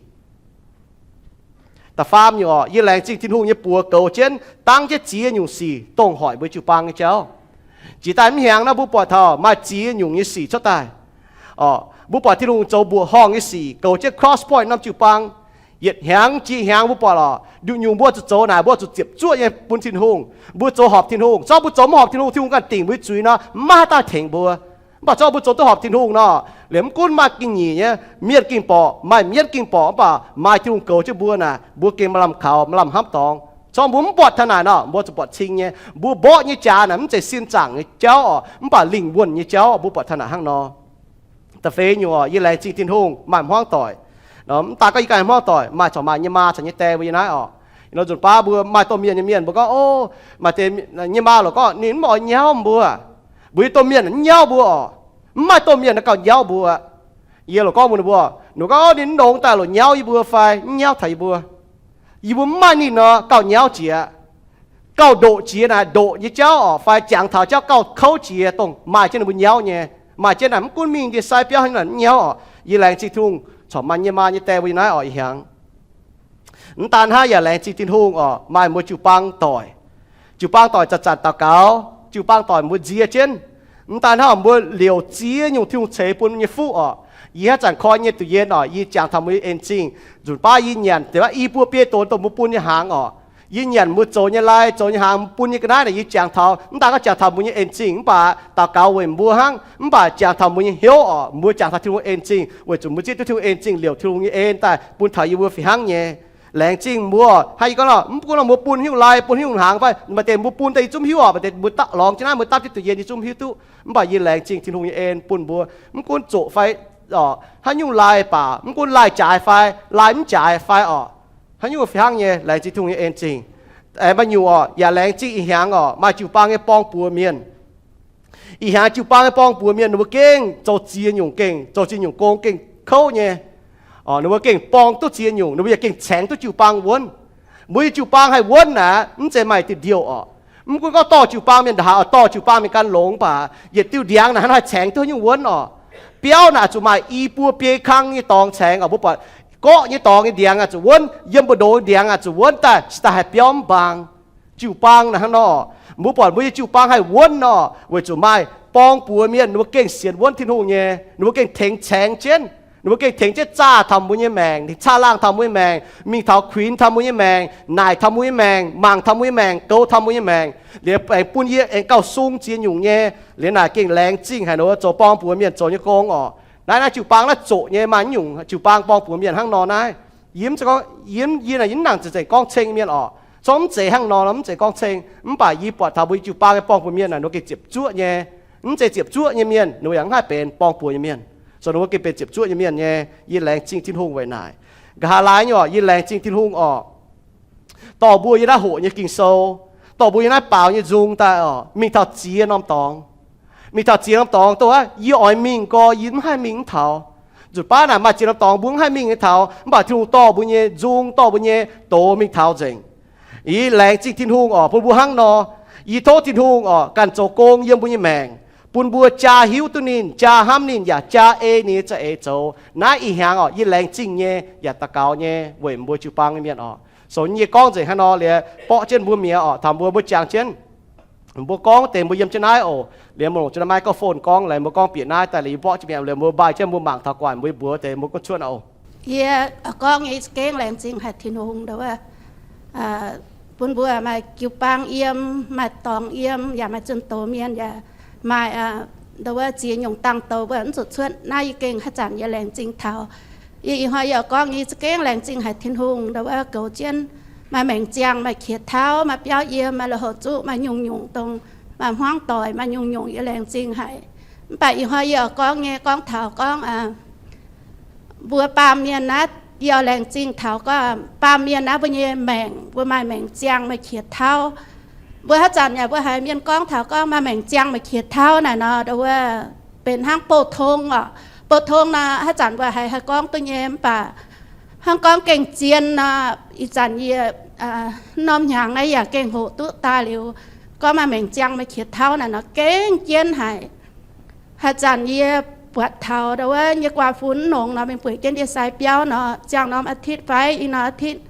Da'faam nyungc orqc, yie laengz zingh Tin-Hungh nyei buoz goux jienv dangv jienv ziex nyungc sic dongh hoic mbuo jiu-baang nyei jauv. Jiex daaih mv hnyangx naaiv mbuo buatc taux maaih ziex nyungc nyei sic cuotv daaih. Orqc, mbuo buatc Tin-Hungh zoux mbuoqc horngh nyei sic goux jienv Cross Point norm jiu-baang. Yietc hnyangx jiex hnyangx mbuo buatc lorqc, nduqc nyungc mbuo zuqc zoux naaic, mbuo zuqc ziepc zuoqv nyei bun Tin-Hungh. Mbuo zoux horpc Tin-Hungh, zorqv mbuo zoux mv horpc Tin-Hungh, Tin-Hungh ganh dingc mbuo nyei zuiz nor, maiv maaih haaix dauh tengx mbuo. Mv baac zorqv mbuo zoux duqv horpc Tin-Hungh nor, liemh mv gunv maaih ging nyic nyei, mienh ging borqc, maaih mienv ging borqc, mv baac maaih Tin-Hungh goux jienv mbuo naaic, mbuo gengh maaih lamh kaux, maaih lamh hnamv dorngx. Zorqv mbuo mv buatc taux naaic nor, mbuo zuqc buatc cing nyei. Mbuo mborqv nyei jaax naaic mv zeiz sin zaangc nyei jauv orqc, mv baac lingh wuonh nyei jauv, mbuo buatc taux naaic hnangv nor. Da'feix nyungc orqc, yie laengz zingh Tin-Hungh maaih hmuangv doic. Mv daaih gorngv yie ganh hmuangv doic, maaih corc maaih nyei maa caux nyei die mbuo yiem naaiv orqc. Nor nzunc baav mbuo maaih domh mienh nyei mienh mbuo gorngv, o, maaih deix nyei maa lorqc gorngv ninh mv oix nyauv mv mbuo. Mbuo nyei domh mienh mv nyauv mbuo orqc. Mv maaih domh mienh naaiv gauh nyauv mbuo. Yie lorqc gorngv mbuox ninh mbuo, ninh gorngv, o, ninh mv longx daaih lorqc nyauv yie mbuo fai mv nyauv taux yie mbuo. Yie mbuo mv maaih ninh nor gauh nyauv jiex. Gauh ndoqc jiex naaic, ndoqc nyei jauv orqc, fai jangx taux jauv gauh kouv jiex, dongh maaih jienv ninh mbuo nyauv nyei. Maaih jienv naaic mv gunv mingh ndie-sai biauv haaix nyungc naaic mv nyauv orqc. Yie laengz zingh Tin-Hungh corc maaih nyei maa nyei die mbuo yiem naaiv orqc ih hnyangx. Mv daan hnangv, yaac laengz zingh Tin-Hungh orqc, maaih mbuo jiu-baang doic. Jiu-baang doic zanc-zanc daux gaux, jiu-baang doic mbuo nzie jienv. Mv daan hnangv, mbuo liouc ziex nyungc Tin-Hungh ceix bun nyei fuqv orqc. Yie haaix zanc koi nyei duqv yien orqc, yie jangx taux mbuo nyei en zingh. Nzunc baav yie nyanc deix i buo biei donx dongh mbuo bun nyei hnaangx orqc. Yie nyanc mbuo zoux nyei lai, zoux nyei hnaangx, bun nyei ga'naaiv naaic yie jangx taux. Mv daan gorngv jangx taux mbuo nyei en zingh mv baac daux gaux weic mbuo hnangv, mv baac jangx taux mbuo nyei hnyouv orqc, mbuo jangx taux Tin-Hungh en zingh, weic zuqc mbuo zieqv duqv Tin-Hungh en zingh, liouc Tin-Hungh nyei en daaih bun taux yie mbuo fih hnangv nyei. Laengz zingh mbuo. Hnangv yie gorngv nor, mv gunv nor mbuo bun haaix nyungc lai, bun haaix nyungc hnaangx fai maaih deix mbuo bun daaih yie zungv hiuv orqc, maaih deix mbuo dapv lorngx jienv naaiv, mbuo dapv jienv duqv yien yie zungv hiuv duqv. Mv baac yie laengz zingh Tin-Hungh nyei en bun mbuo. Mv gunv zoqc fai orqc, haaix nyungc lai baac, mv gunv lai jaaix fai lai mv jaaix fai orqc, haaix nyungc fih hnangv nyei, laengz zingh Tin-Hungh nyei en zingh. Maaih nyungc orqc, yaac laengz zingh ih hnyangx orqc, maaih jiu-baang nyei borng-buoz mienh. Ih hnyangx jiu-baang nyei borng-buoz mienh ninh mbuo gengh zoux ziex nyungc, gengh zoux ziex nyungc gong gengh kouv nyei. Ninh mbuo gengh borng duqv ziex nyungc, ninh mbuo yaac gengh caengx duqv jiu-baang wuonv. Mbuo nyei jiu-baang haih wuonv naaic, mv zeiz maaih diuh ndiouh orqc. Mv gunv gorngv dorh jiu-baang mienh ndaaih, dorh jiu-baang mienh gan longx baac yietc diuh ndiangx naaic hnangv haih caengx duqv nyungc wuonv orqc. Biauv naaic zuqc maaih i buo biei kang nyei dorngx caengx orqc. Mbuo buatc gorqv nyei dorngx nyei ndiangx aqv zuqc wuonv, yiem mbu'ndongx nyei ndiangx aqv zuqc wuonv daaih, cingx daaih haih biauv mv mbaang. Jiu-baang naaic hnangv nor, mbuo buatc mbuo nyei jiu-baang haih wuonv nor, weic zuqc maaih borng-buoz mienh ninh mbuo gengh sienx wuonv Tin-Hungh nyei, ninh mbuo gengh tengx caengx jienv, ninh mbuo gengh tengx jienv zaah taux mbuo nyei maengc, tengx caaiv laangh taux mbuo nyei maengc, mingh taux kuinx taux mbuo nyei maengc, naaic taux mbuo nyei maengc, mangc taux mbuo nyei maengc, goux taux mbuo nyei maengc, liuz aengx bun yie aengx gauh sung ziex nyungc nyei. Liuz naaic gengh laengz zingh haic nor zoux borng-buoz mienh zoux nyei gong orqc. Naaiv naaiv jiu-baang naaiv zoqc nyei maaih nyungc jiu-baang borng-buoz mienh hnangv nor naaiv. Yie mv zeiz gorngv, yie, yie naaic yie mv nangc zeiz zeiz gorngv ceng mienh orqc. Cong mv zeiz hnangv nor, mv zeiz gorngv ceng, mv baac yie buatc taux mbuo jiu-baang nyei borng-buoz mienh naaic ninh mbuo gengh ziepc zuoqv nyei. Mv zeiz ziepc zuoqv nyei mienh ninh mbuo yaac mv haih benx borng-buoz nyei mienh. So ninh mbuo gengh benx ziepc zuoqv nyei mienh nyei. Yie laengz zingh Tin-Hungh weic naaic. Nqa'haav laai nyei orqc, yie laengz zingh Tin-Hungh orqc, dorh mbuo yiem naaiv hoqc nyei Ging-Sou, dorh mbuo yiem naaiv baaux nyei nzung daaih orqc, mingh taux ziex norm dorngx. Mingh taux ziex norm dorngx, dongh wuov yie oix mingh gorx yie mv haih mingh mv taux. Nzunc baav naaic maaih ziex norm dorngx mbuo mv haih mingh nyei taux, mv baac Tin-Hungh dorh mbuo nyei nzung, dorh mbuo nyei doz mingh taux nzengc. Yie laengz zingh Tin-Hungh orqc, bun mbuo hnangv nor. Yie tov Tin-Hungh orqc ganh zoux gong yiem mbuo nyei maengc, bun mbuo jaa hiuv duqv ninh, jaa hnamv ninh, yaac jaa ei ninh nyei za'eix zoux. Naaiv ih hnyangx orqc, yie laengz zingh nyei yaac daux gaux nyei weic mbuo jiu-baang nyei mienh orqc. So yie gorngv nzengc hnangv nor liuz, borqv jienv mbuo mi'aqv orqc, taux mbuo, mbuo jangx jienv, mbuo gorngv deix mbuo yiem jienv naaiv oc. Liuz mbuo longc jienv naaiv microphone gorngv, liuz mbuo gorngv bieqc naaiv daaih liuz yie borqv jienv mi'aqv, liuz mbuo mbaih jienv mbuo mangc taux guanh mbuo nyei mbuox deix mbuo gorngv cuotv oc. Yie gorngv nyei za'gengh laengz zingh haic Tin-Hungh nduov, bun mbuo maaih jiu-baang yiem, maaih dorngx yiem, yaac maaih zunh doz mienh, yaac maaih nduov ziex nyungc dangh douz mbuo mv zuqc cuotv. Naaiv yie gengh haaix zanc yie laengz zingh taux. Yie ih hnoi yie gorngv nyei za'gengh laengz zingh haic Tin-Hungh nduov goux jienv, maaih maengc ziangh, maaih qiex tauv, maaih biauv yiem, maaih lui-houx zuqv, maaih nyungc-nyungc dongh, maaih hmuangv doic, maaih nyungc-nyungc, yie laengz zingh haic. Mv baac ih hnoi yie oix gorngv nyei gorngv taux gorngv mbuo baamh mienh naaiv, yie oix laengz zingh taux gorngv baamh mienh naaiv mbuo nyei maengc, mbuo maaih maengc ziangh maaih qiex tauv. Mbuo haaix zanc yaac mbuo haiz mienh gorngv taux gorngv maaih maengc ziangh maaih qiex tauv naaic nor, nduov benx hnangv bouh tong orqc. Bouh tong nor haaix zanc mbuo haiz haih gorngv duqv nyei, mv baac hnangv gorngv gengh zien nor, ih zanc yie norm hnyangx naaiv yaac gengh hoqc duqv daaih liuz, gorngv maaih maengc ziangh maaih qiex tauv naaic nor gengh jienv haic. Haaix zanc yie buatc taux nduov nyei guaa-fun nongx nor mingh bueix jienv ndie-sai biauv nor, ziangh norm อาทิตย์ fai ih norm อาทิตย์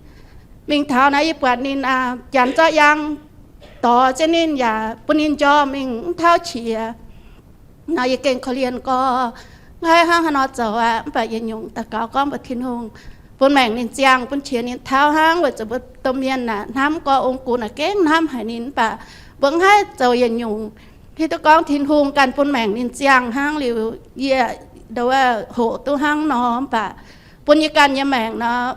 mingh taux naaiv yie buatc ninh janx zorqv yaang dorh jienv ninh yaac bun ninh njormh mingh mv tauv qiex. Nor yie gengh korv-lienh gorx, nqa'haav hnangv haaix nor zoux aqv. Mv baac yietc nyungc daux gaux gorngv mbuox Tin-Hungh bun maengc ninh ziangh, bun qiex ninh tauv hnangv, weic zuqc mbuo domh mienh naaic hnamv gorx ong-gux naaic gengh hnamv haic ninh, mv baac mbuo mv haih zoux yietc nyungc. Hiuv duqv gorngv Tin-Hungh ganh bun maengc ninh ziangh hnangv liuz, yie nduov hoqc duqv hnangv nor, mv baac bun yie ganh nyei maengc nor,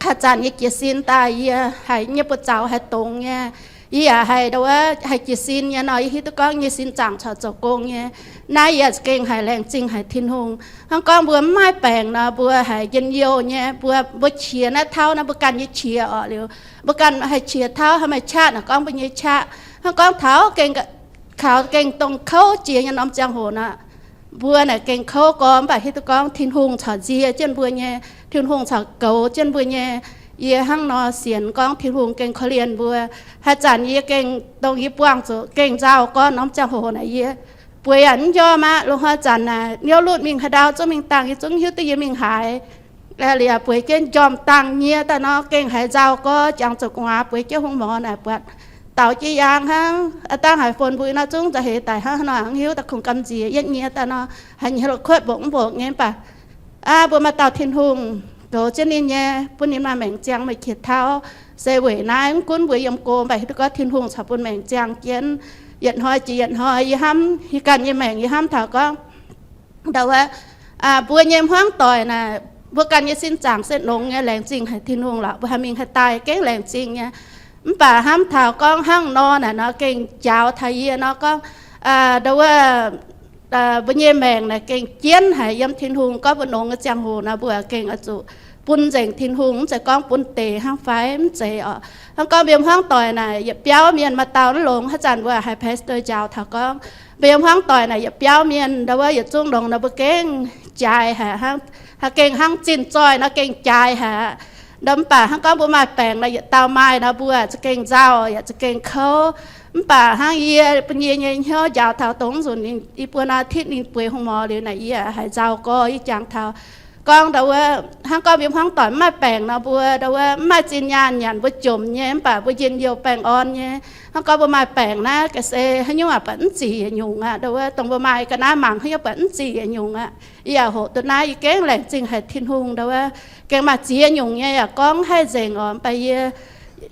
haaix zanc yie jiez sin daaih yie haiz nyei buoz-zaux haiz dongz nyei, yie yaac haiz nduov haih jiez sin nyei nor, yie hiuv duqv gorngv nyei sin zaangc corc zoux gong nyei. Naaiv yie gengh haiz laengz zingh haic Tin-Hungh. Hnangv gorngv mbuo mv maaih baengc nor, mbuo haiz njien-youh nyei, mbuo, mbuo qiex naaiv tauv naaiv mbuo ganh nyei qiex orqc liuz, mbuo ganh haih qiex tauv, haih maaih qaqv naaic gorngv mbuo nyei qaqv. Hnangv gorngv taux gengh, kaux gengh dongh kouv jiex nyei norm ziangh hoc nor, mbuo naaic gengh kouv gorx, mv baac hiuv duqv gorngv Tin-Hungh corc nzie jienv mbuo nyei, Tin-Hungh corc goux jienv mbuo nyei. Yie hnangv nor sienx gorngv Tin-Hungh gengh korv-lienh mbuo. Haaix zanc yie gengh dongh yie buangh zuqc gengh nzauh gorx norm ziangh hoc naaic yie bueix yaac mv njormh aqv. Loz-hnoi zanc naaic niouv lutv mingh haaix ndau zungv mingh dangh, yie zungv hiuv duqv yie mingh haaix. Liuz bueix jienv njormh dangh nyie daaih nor gengh haiz nzauh gorx, jangx zuqc gu'nguaaz bueix jienv hungh morx naaic buatc daaux jienv yaang hnangv. Aav dangh haiz fon mbui nor zungv nzauh heix daic hnangv haaix nor, mv hiuv daaih kungx gamh nziex yietv nyie daaih nor, haiz nyei lo kuotv mbongc mv mbongc nyei. Mv baac aa, mbuo maaih dauh Tin-Hungh goux jienv ninh nyei, bun ninh maaih maengc ziangh meih qiex tauv. Se weic naaiv mv gunv mbuo yiem go, mv baac hiuv duqv gorngv Tin-Hungh corc bun maengc ziangh jienv. Yietc hnoi jiex yietc hnoi yie hnamv, yie ganh nyei maengc yie hnamv taux gorngv, ndau wuov, mbuo nyei hmuangv doic naaic, mbuo ganh nyei sin zaangc se longx nyei, laengz zingh haic Tin-Hungh lorqc. Mbuo haih mingh haih daaih gengh laengz zingh nyei. Mv baac hnamv taux gorngv hnangv nor naaic nor gengh njaaux taux yie nor gorngv, ndau wuov, mbuo nyei maengc naaic gengh jienv haic yiem Tin-Hungh gorngv mbuo longx nyei ziangh hoc nor, mbuo gengh oix zuqc bun nzengc Tin-Hungh, mv zeiz gorngv bun deix hnangv fai? Mv zeiz oc. Hnangv gorngv mbuo yiem hmuangv doic naaic yietc biauv mienh maaih dauh longx haaix zanc mbuo haih pastor njaaux taux gorngv, mbuo yiem hmuangv doic naaic yietc biauv mienh ndau wuov yietc zungv longx nor mbuo gengh jaaix haic, gengh hnangv zinh zoih nor gengh jaaix haic. Ndau mv baac hnangv gorngv mbuo maaih baengc nor yietc dauh maaih nor mbuo za'gengh nzauh yaac za'gengh kouv. Mv baac hnangv yie bun yie nyei hnyouv njaaux taux dongh nzunc i buo nor titv ninh bueix hungh morz liuz naaic yie haiz nzauh gorx. Yie jangx taux gorngv ndau wuov hnangv gorngv mbuo hmuangv doic mv maaih baengc nor mbuo ndau wuov mv maaih zinh nyaanh nyanc mbuo jomc nyei, mv baac mbuo njien-youh baengh orn nyei. Hnangv gorngv mbuo maaih baengc naaiv ga'sie haaix nyungc aqc baac mv zic yietc nyungc aqv. Ndau wuov dongh mbuo maaih ga'naaiv mangc haaix nyungc baac mv zic yietc nyungc aqv. Yie yaac hoqc duqv naaiv, yie gengh laengz zingh haic Tin-Hungh ndau wuov gengh maaih ziex nyungc nyei yaac gorngv haih nzengc oc. Mv baac yie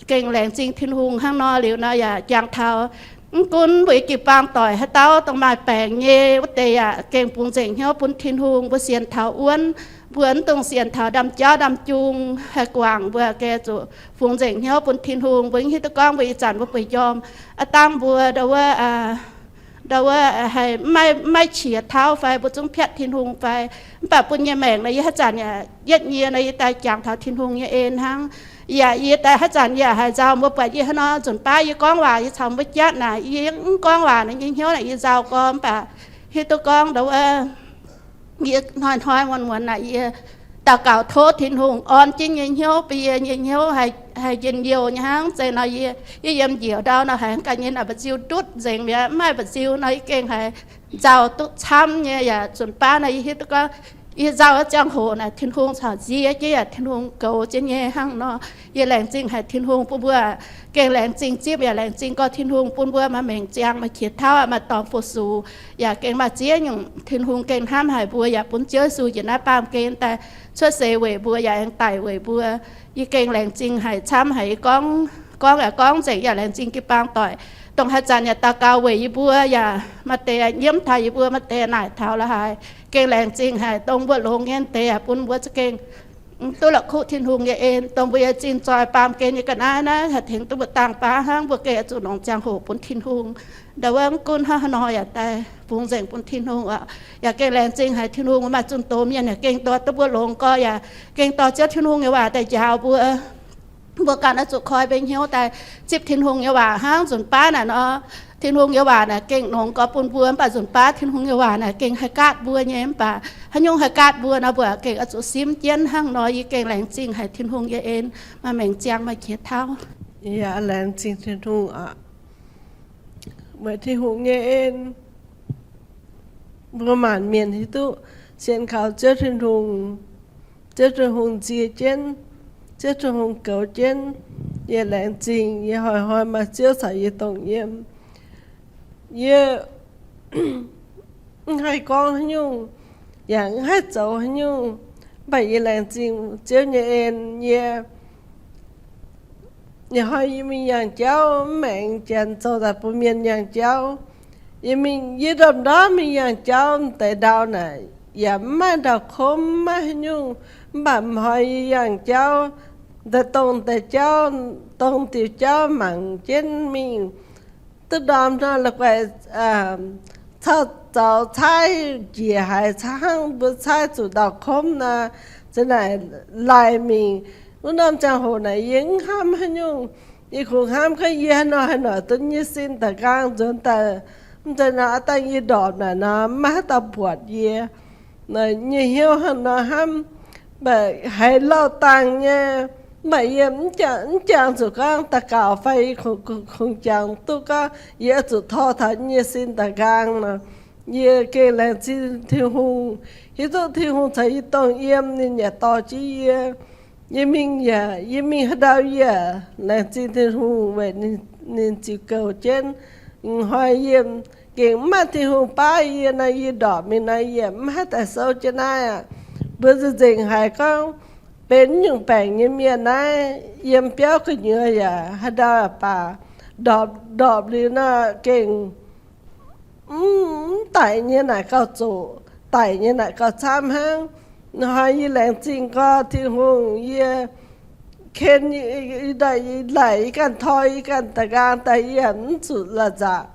gengh laengz zingh Tin-Hungh hnangv nor liuz nor yaac jangx taux mv gunv mbuo jiu-baang doic haaix dauh dongh maaih baengc nyei wuov deix yaac gengh bungx nzengc hnyouv bun Tin-Hungh. Mbuo sienx taux wuonv, mbuo mv dungx sienx taux ndaamv-jauv ndaamv-jung haih guangc, mbuo gengh zuqc bungx nzengc hnyouv bun Tin-Hungh. Mbuo hiuv duqv gorngv mbuo ih zanc mbuo bueix njormh aqv dangh mbuo ndau wuov ndau wuov haih maiv qiex tauv fai mbuo zungv piatv Tin-Hungh fai. Mv baac bun nyei maengc nor yie haaix zanc yaac yietv nyie nor yie daaih jangx taux Tin-Hungh nyei en hnangv. Yaac yie daaih haaix zanc yie yaac haaix nzauh, mbuo buatc yie hnangv nor nzunc baav yie gorngv waac yie caux mbuo jatv naaic, yie mv gorngv waac naaic nyei hnyouv naaic yie nzauh gorx. Mv baac hiuv duqv gorngv ndau wuov yie hnoi-hnoi muonz-muonz naaic yie daux gaux tov Tin-Hungh orn jienv nyei hnyouv bun yie nyei hnyouv haih njien-youh nyei hnangv. Zeiz nor yie, yie yiem njiec ndau nor haiz ganh nyei naaic mba'nziu ndutv nzengc mi'aqv. Mv maaih mba'nziu nor yie gengh haiz nzauh duqv camv nyei. Yaac nzunc baav nor yie hiuv duqv gorngv yie nzauh wuov ziangh hoc naaic Tin-Hungh caux nzie jienv yaac Tin-Hungh goux jienv nyei hnangv nor. Yie laengz zingh haic Tin-Hungh bun mbuo, gengh laengz zingh zipv yaac laengz zingh gorx Tin-Hungh bun mbuo maaih maengc ziangh, maaih qiex tauv, maaih dorngx fu-sux. Yaac gengh maaih ziex nyungc Tin-Hungh gengh hnamv haic mbuo yaac bun Ziouv Yesu njiec naaiv baamh gen daaih cuotv seix weic mbuo yaac aengx daic weic mbuo. Yie gengh laengz zingh haic camv haic. Yie gorngv, gorngv yaac gorngv nzengc, yaac laengz zingh jiu-baang doic, dongh haaix zanc yaac daux gaux weic yie mbuo, yaac maaih deix nyiemv taux yie mbuo, maaih deix naaic taux la'haaix. Gengh laengz zingh haic dongh mbuo longx nyei deix yaac bun mbuo za'gengh duqv la'kuqv Tin-Hungh nyei en, dongh mbuo nyei zinh zoih baamh gen nyei ga'naaiv naaiv haih tengx duqv mbuo dangh baav hnangv. Mbuo gengh oix zuqc longc ziangh hoc bun Tin-Hungh. Ndau wuov mv gunv hnangv haaix nor yaac daaih bungx nzengc bun Tin-Hungh oc. Yaac gengh laengz zingh haic Tin-Hungh, maaih zunh doz mienh yaac gengh dorh duqv mbuo longx gorx, yaac gengh dorh Ziouv Tin-Hungh nyei waac daaih njaaux mbuo. Mbuo ganh oix zuqc koi mbuo hnyouv daaih zipv Tin-Hungh nyei waac hnangv nzunc baav naaic nor. Tin-Hungh nyei waac naaic gengh longx gorx bun mbuo, mv baac nzunc baav Tin-Hungh nyei waac naaic gengh haih gaatv mbuo nyei. Mv baac haaix nyungc haih gaatv mbuo nor, mbuo gengh oix zuqc simv jienv hnangv nor. Yie gengh laengz zingh haic Tin-Hungh nyei en, maaih maengc ziangh, maaih qiex tauv. Yaac laengz zingh Tin-Hungh oc. Weic Tin-Hungh nyei en, mbuo maanc mienh hiuv duqv sienx kaux Ziouv Tin-Hungh, Ziouv Tin-Hungh nzie jienv, Ziouv Tin-Hungh goux jienv. Yie laengz zingh yie hnoi-hnoi maaih Ziouv caux yie dongh yiem. Yie mv haih gorngv haaix nyungc, yaac mv haih zoux haaix nyungc, mv baac yie laengz zingh Ziouv nyei en. Yie, yie hnoi yie mingh yangh jauv, mv maengx janx zoux daaih bun mienh yangh jauv. Yie mingh, yie ndorm-ndorm mingh yangh jauv, m'deix ndau naaic yaac mv maaih ndau-komv, mv maaih haaix nyungc. Mv baac m'hnoi yie yangh jauv, daaih dongh deix jauv, dongh diuh jauv mangc jienv mingh, duqv ndorm nor la'guaih caux zaux caaiv njiec haaix, caaiv hnangv mbuo caaiv zuqc ndau-komv nor, za'naaic laaih mingh. Wuov norm ziangh hoc naaic yie mv hnamv haaix nyungc. Yie kungx hnamv gorngv yie haaix nor haaix noic duqv nyei sin da'nqaang nzuonx daaih. Mv zeiz nor, aav dangh yie ndorpc naaic nor, maiv maaih haaix dauh buatc yie. Nyei hnyouv hnangv nor hnamv, mv baac haiz lauh dangh nyei. Mv baac yie mv jangx zuqc gorngv daux gaux fai yie kungx jangx duqv gorngv yie oix zuqc tor taux nyei sin da'nqaang nor. Yie gengh laengz zingh Tin-Hungh, hiuv duqv Tin-Hungh caux yie dongh yiem, ninh yaac dorh jienv yie. Yie mingh yaac, yie mingh haaix ndau yie laengz zingh Tin-Hungh weic ninh ziux goux jienv. Hnoi yie gengh mv maaih Tin-Hungh baav yie nor, yie ndorpc mingh nor, yie mv haih daaih souv jienv naaiv aqv. Mbuo nzengc haiz gorngv benx nyungc baengc nyei mienh naaiv yiem biauv gu'nyuoz yaac haaix ndau baac ndorpc, ndorpc liuz nor gengh mv daic nyei naaic gauh zoqc, daic nyei naaic gauh camv hnangv. Hnoi yie laengz zingh gorx Tin-Hungh, yie ken, yie laaic yie ganh tor yie ganh da'nqaang daaih yie mv zuqc la'zaqc.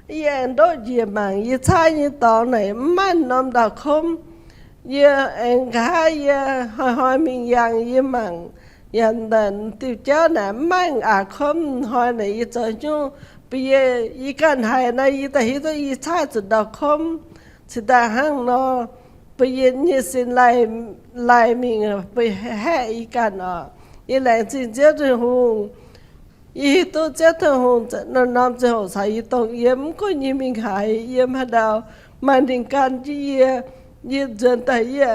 Yie aengx ndoqv njiec mangc yie caaiv nyei dorngx naaic mv maaih norm ndau-komv. Yie aengx nqa'haav yie hnoi-hnoi mingh yangh, yie mangc yaac diuh jauv naaic mv maaih aqc komv. Hnoi naaic yie zoux nyungc, bun yie, yie ganh haiz nor, yie daaih hiuv duqv yie caaiv zuqc ndau komv. Cingx daaih hnangv nor, bun yie nyei sin laih, laih mingh bun haeqv yie ganh oc. Yie laengz zingh Ziouv Tin-Hungh. Yie hiuv duqv Ziouv Tin-Hungh norm-norm ziangh hoc caux yie dongh yiem, mv gunv yie mingh haaix, yiem haaix ndau maaih ninh gan jienv yie. Yie nzuonx daaih yie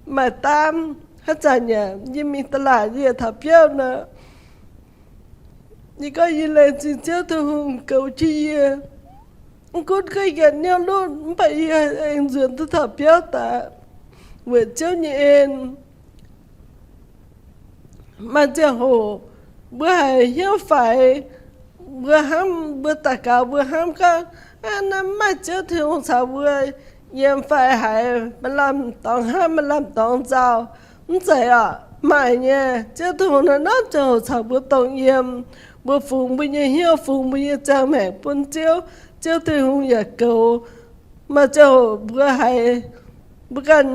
maaih daamv, haaix zanc yaac yie mingh da'laatc yie taux biauv nor, yie gorngv yie laengz zingh Ziouv Tin-Hungh goux jienv yie. Mv gunv gorngv yietc niouv lunx mv baac yie aengx nzuonx duqv taux biauv daaih weic Ziouv nyei en. Maaih ziangh hoc mbuo haiz hnyouv faix, mbuo hnamv, mbuo daux gaux mbuo hnamv gorngv, aa, naaiv mv maaih Ziouv Tin-Hungh caux mbuo yiem fai haiz, maaih lamh dorngx hnamv, maaih lamh dorngx nzauh. Mv zeiz oc. Maaih nyei. Ziouv Tin-Hungh naaiv norm ziangh hoc caux mbuo dongh yiem. Mbuo fungx mbuo nyei hnyouv, fungx mbuo nyei ziangh maengc bun Ziouv, Ziouv Tin-Hungh yaac goux. Maaih ziangh hoc mbuo haiz, mbuo ganh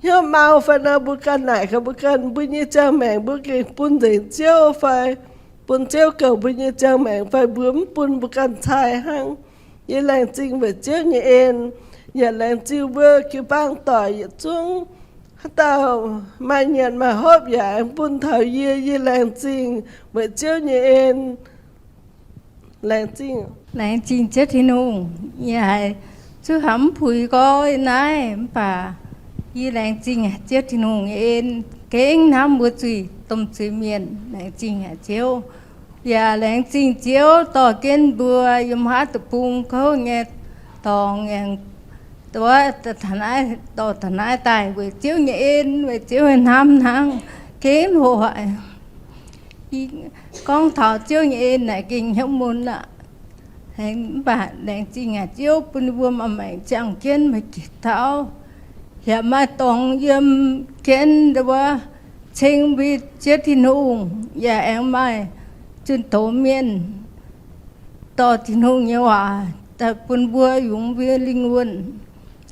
hnyouv mau fai nor, mbuo ganh naaic gaax mbuo ganh, mbuo nyei ziangh maengc mbuo gengh bun nzengc Ziouv fai bun Ziouv goux mbuo nyei ziangh maengc fai mbuo mv bun mbuo ganh cai hnangv. Yie laengz zingh weic Ziouv nyei en, yaac laengz zingh mbuo jiu-baang doic yietc zungv, haaix dauh maaih nyanc maaih hopv yaac aengx bun taux yie. Yie laengz zingh weic Ziouv nyei en. Laengz zingh. Laengz zingh Ziouv Tin-Hungh. Yie haiz zuqc hnamv mv puix gorx naaiv, mv baac yie laengz zingh Ziouv Tin-Hungh nyei en, gengh hnamv mbuo zuiz, domh zuiz-mienh. Laengz zingh haic Ziouv. Yaac laengz zingh Ziouv dorh jienv mbuo yiem haav deic-bung kouv nyei dorngx aengx, wuov, dorh taux naaiv daaih weic Ziouv nyei en, weic Ziouv nyei hnamv hnangv, gengh hoqc haic. Gorngv taux Ziouv nyei en naaic gengh hnyouv mun aqv. Mv baac laengz zingh haic Ziouv bun mbuo maaih maengc ziangh jienv maaih jiex tauv, yaac maaih dorngx yiem jienv wuov, ceng mbuo Ziouv Tin-Hungh, yaac aengx maaih zunh doz mienh dorh Tin-Hungh nyei waac daaih bun mbuo yungz mbuo lingh wuonh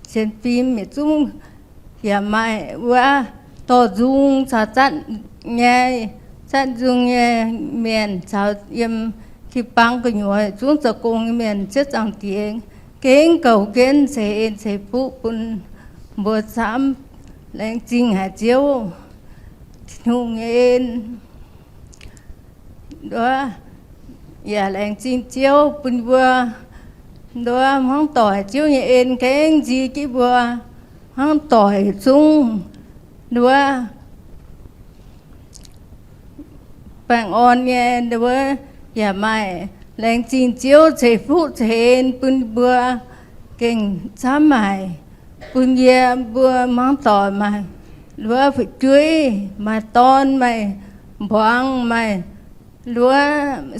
sienx fim yietc zungv, yaac maaih wuov dorh nzung caux zatv nyei, zatv nzung nyei mienh caux yiem jiu-baang gu'nyuoz zungv zoux gong nyei mienh, Ziouv Zaangc Diex gengh goux jienv ceix en ceix fuqv bun mbuo camv. Laengz zingh haic Ziouv, Tin-Hungh nyei en. Nduov, yaac laengz zingh Ziouv bun mbuo nduov hmuangv doic, Ziouv nyei en gengh nzie jienv mbuo hmuangv doic zungv nduov baengh orn nyei nduov, yaac maaih laengz zingh Ziouv ceix fuqv ceix en bun mbuo gengh camv haic, bun yie mbuo hmuangv doic maaih nduov fu'jueiv, maaih dorn, maaih mbuangz, maaih nduov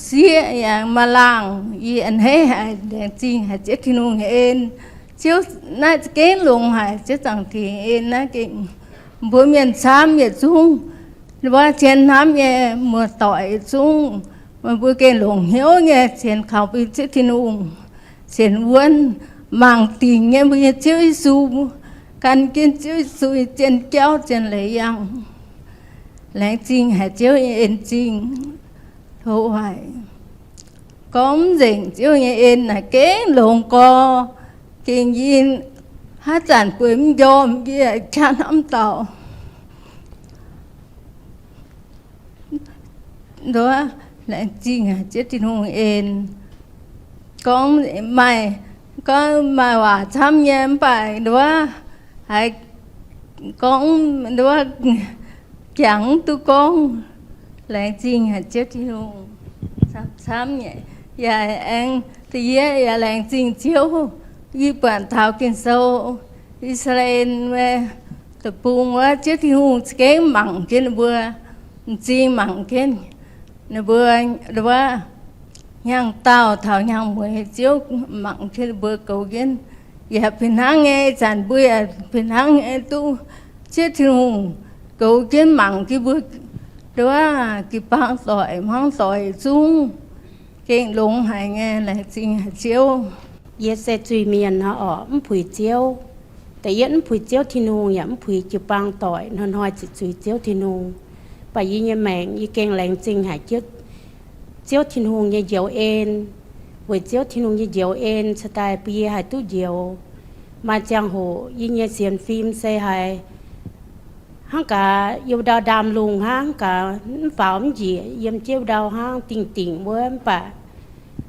sieqv yaac maaih laangh. Yie a'hneiv haic, laengz zingh haic Ziouv Tin-Hungh nyei en. Ziouv, naaiv za'gengh longx haic, Ziouv Zaangc Diex nyei en naaiv gengh mbuo mienh camv yietc zungv, wuov cien hnamv nyei muoz-doic yietc zungv, meih mbuo gengh longc hnyouv nyei cien kaux bun Ziouv Tin-Hungh, sienx wuonv mangc dingc nyei mbuo nyei Ziouv Yesu, gan jienv Ziouv Yesu nyei zien jauv zien leiz yangh. Laengz zingh haic Ziouv nyei en zingh. Tov haic. Gorngv mv nzengc Ziouv nyei en naaic gengh longx gorx, gengh yie haaix zanc bueix mv njormh yie qaqv hnamv dauh nduov, laengz zingh haic Ziouv Tin-Hungh en. Gorngv maaih, gorngv maaih waac camv nyei mv baac nduov, haiz gorngv nduov, jangx mv duqv gorngv. Laengz zingh haic Ziouv Tin-Hungh camv nyei. Yaac aengx da'yietv yaac laengz zingh Ziouv, yie buatc taux Ging-Sou, I^saa^laa^en wuov deic-bung wuov, Ziouv Tin-Hungh za'gengh mangc jienv ninh mbuo, m'zing mangc jienv ninh mbuo, wuov hnyangx-daauh taux hnyangx-mueiz, Ziouv mangc jienv ninh mbuo goux jienv. Yaac fih hnangv nyei, ih zanc mbuo yaac fih hnangv nyei duqv Ziouv Tin-Hungh goux jienv mangc jienv mbuo, wuov jiu-baang doic hmuangv doic zungv gengh longx haic nyei. Laengz zingh haic Ziouv. Yie se zuiz-mienh nor orqc, mv puix Ziouv. Da'yietv mv puix Ziouv Tin-Hungh yaac mv puix jiu-baang doic, hnoi-hnoi ziqc zuiz Ziouv Tin-Hungh. Mv baac yie nyei maengc yie gengh laengz zingh haic Ziouv Tin-Hungh nyei njoux en. Weic Ziouv Tin-Hungh nyei njoux en cingx daaih bun yie haih duqv njoux. Maaih ziangh hoc yie nyei sienx fim se haiz hnangv gaax yiem ndau ndaamv lungh hnangv gaax, mv faaux mv njiec yiem jienv ndau hnangv dingh dingc wuov. Mv baac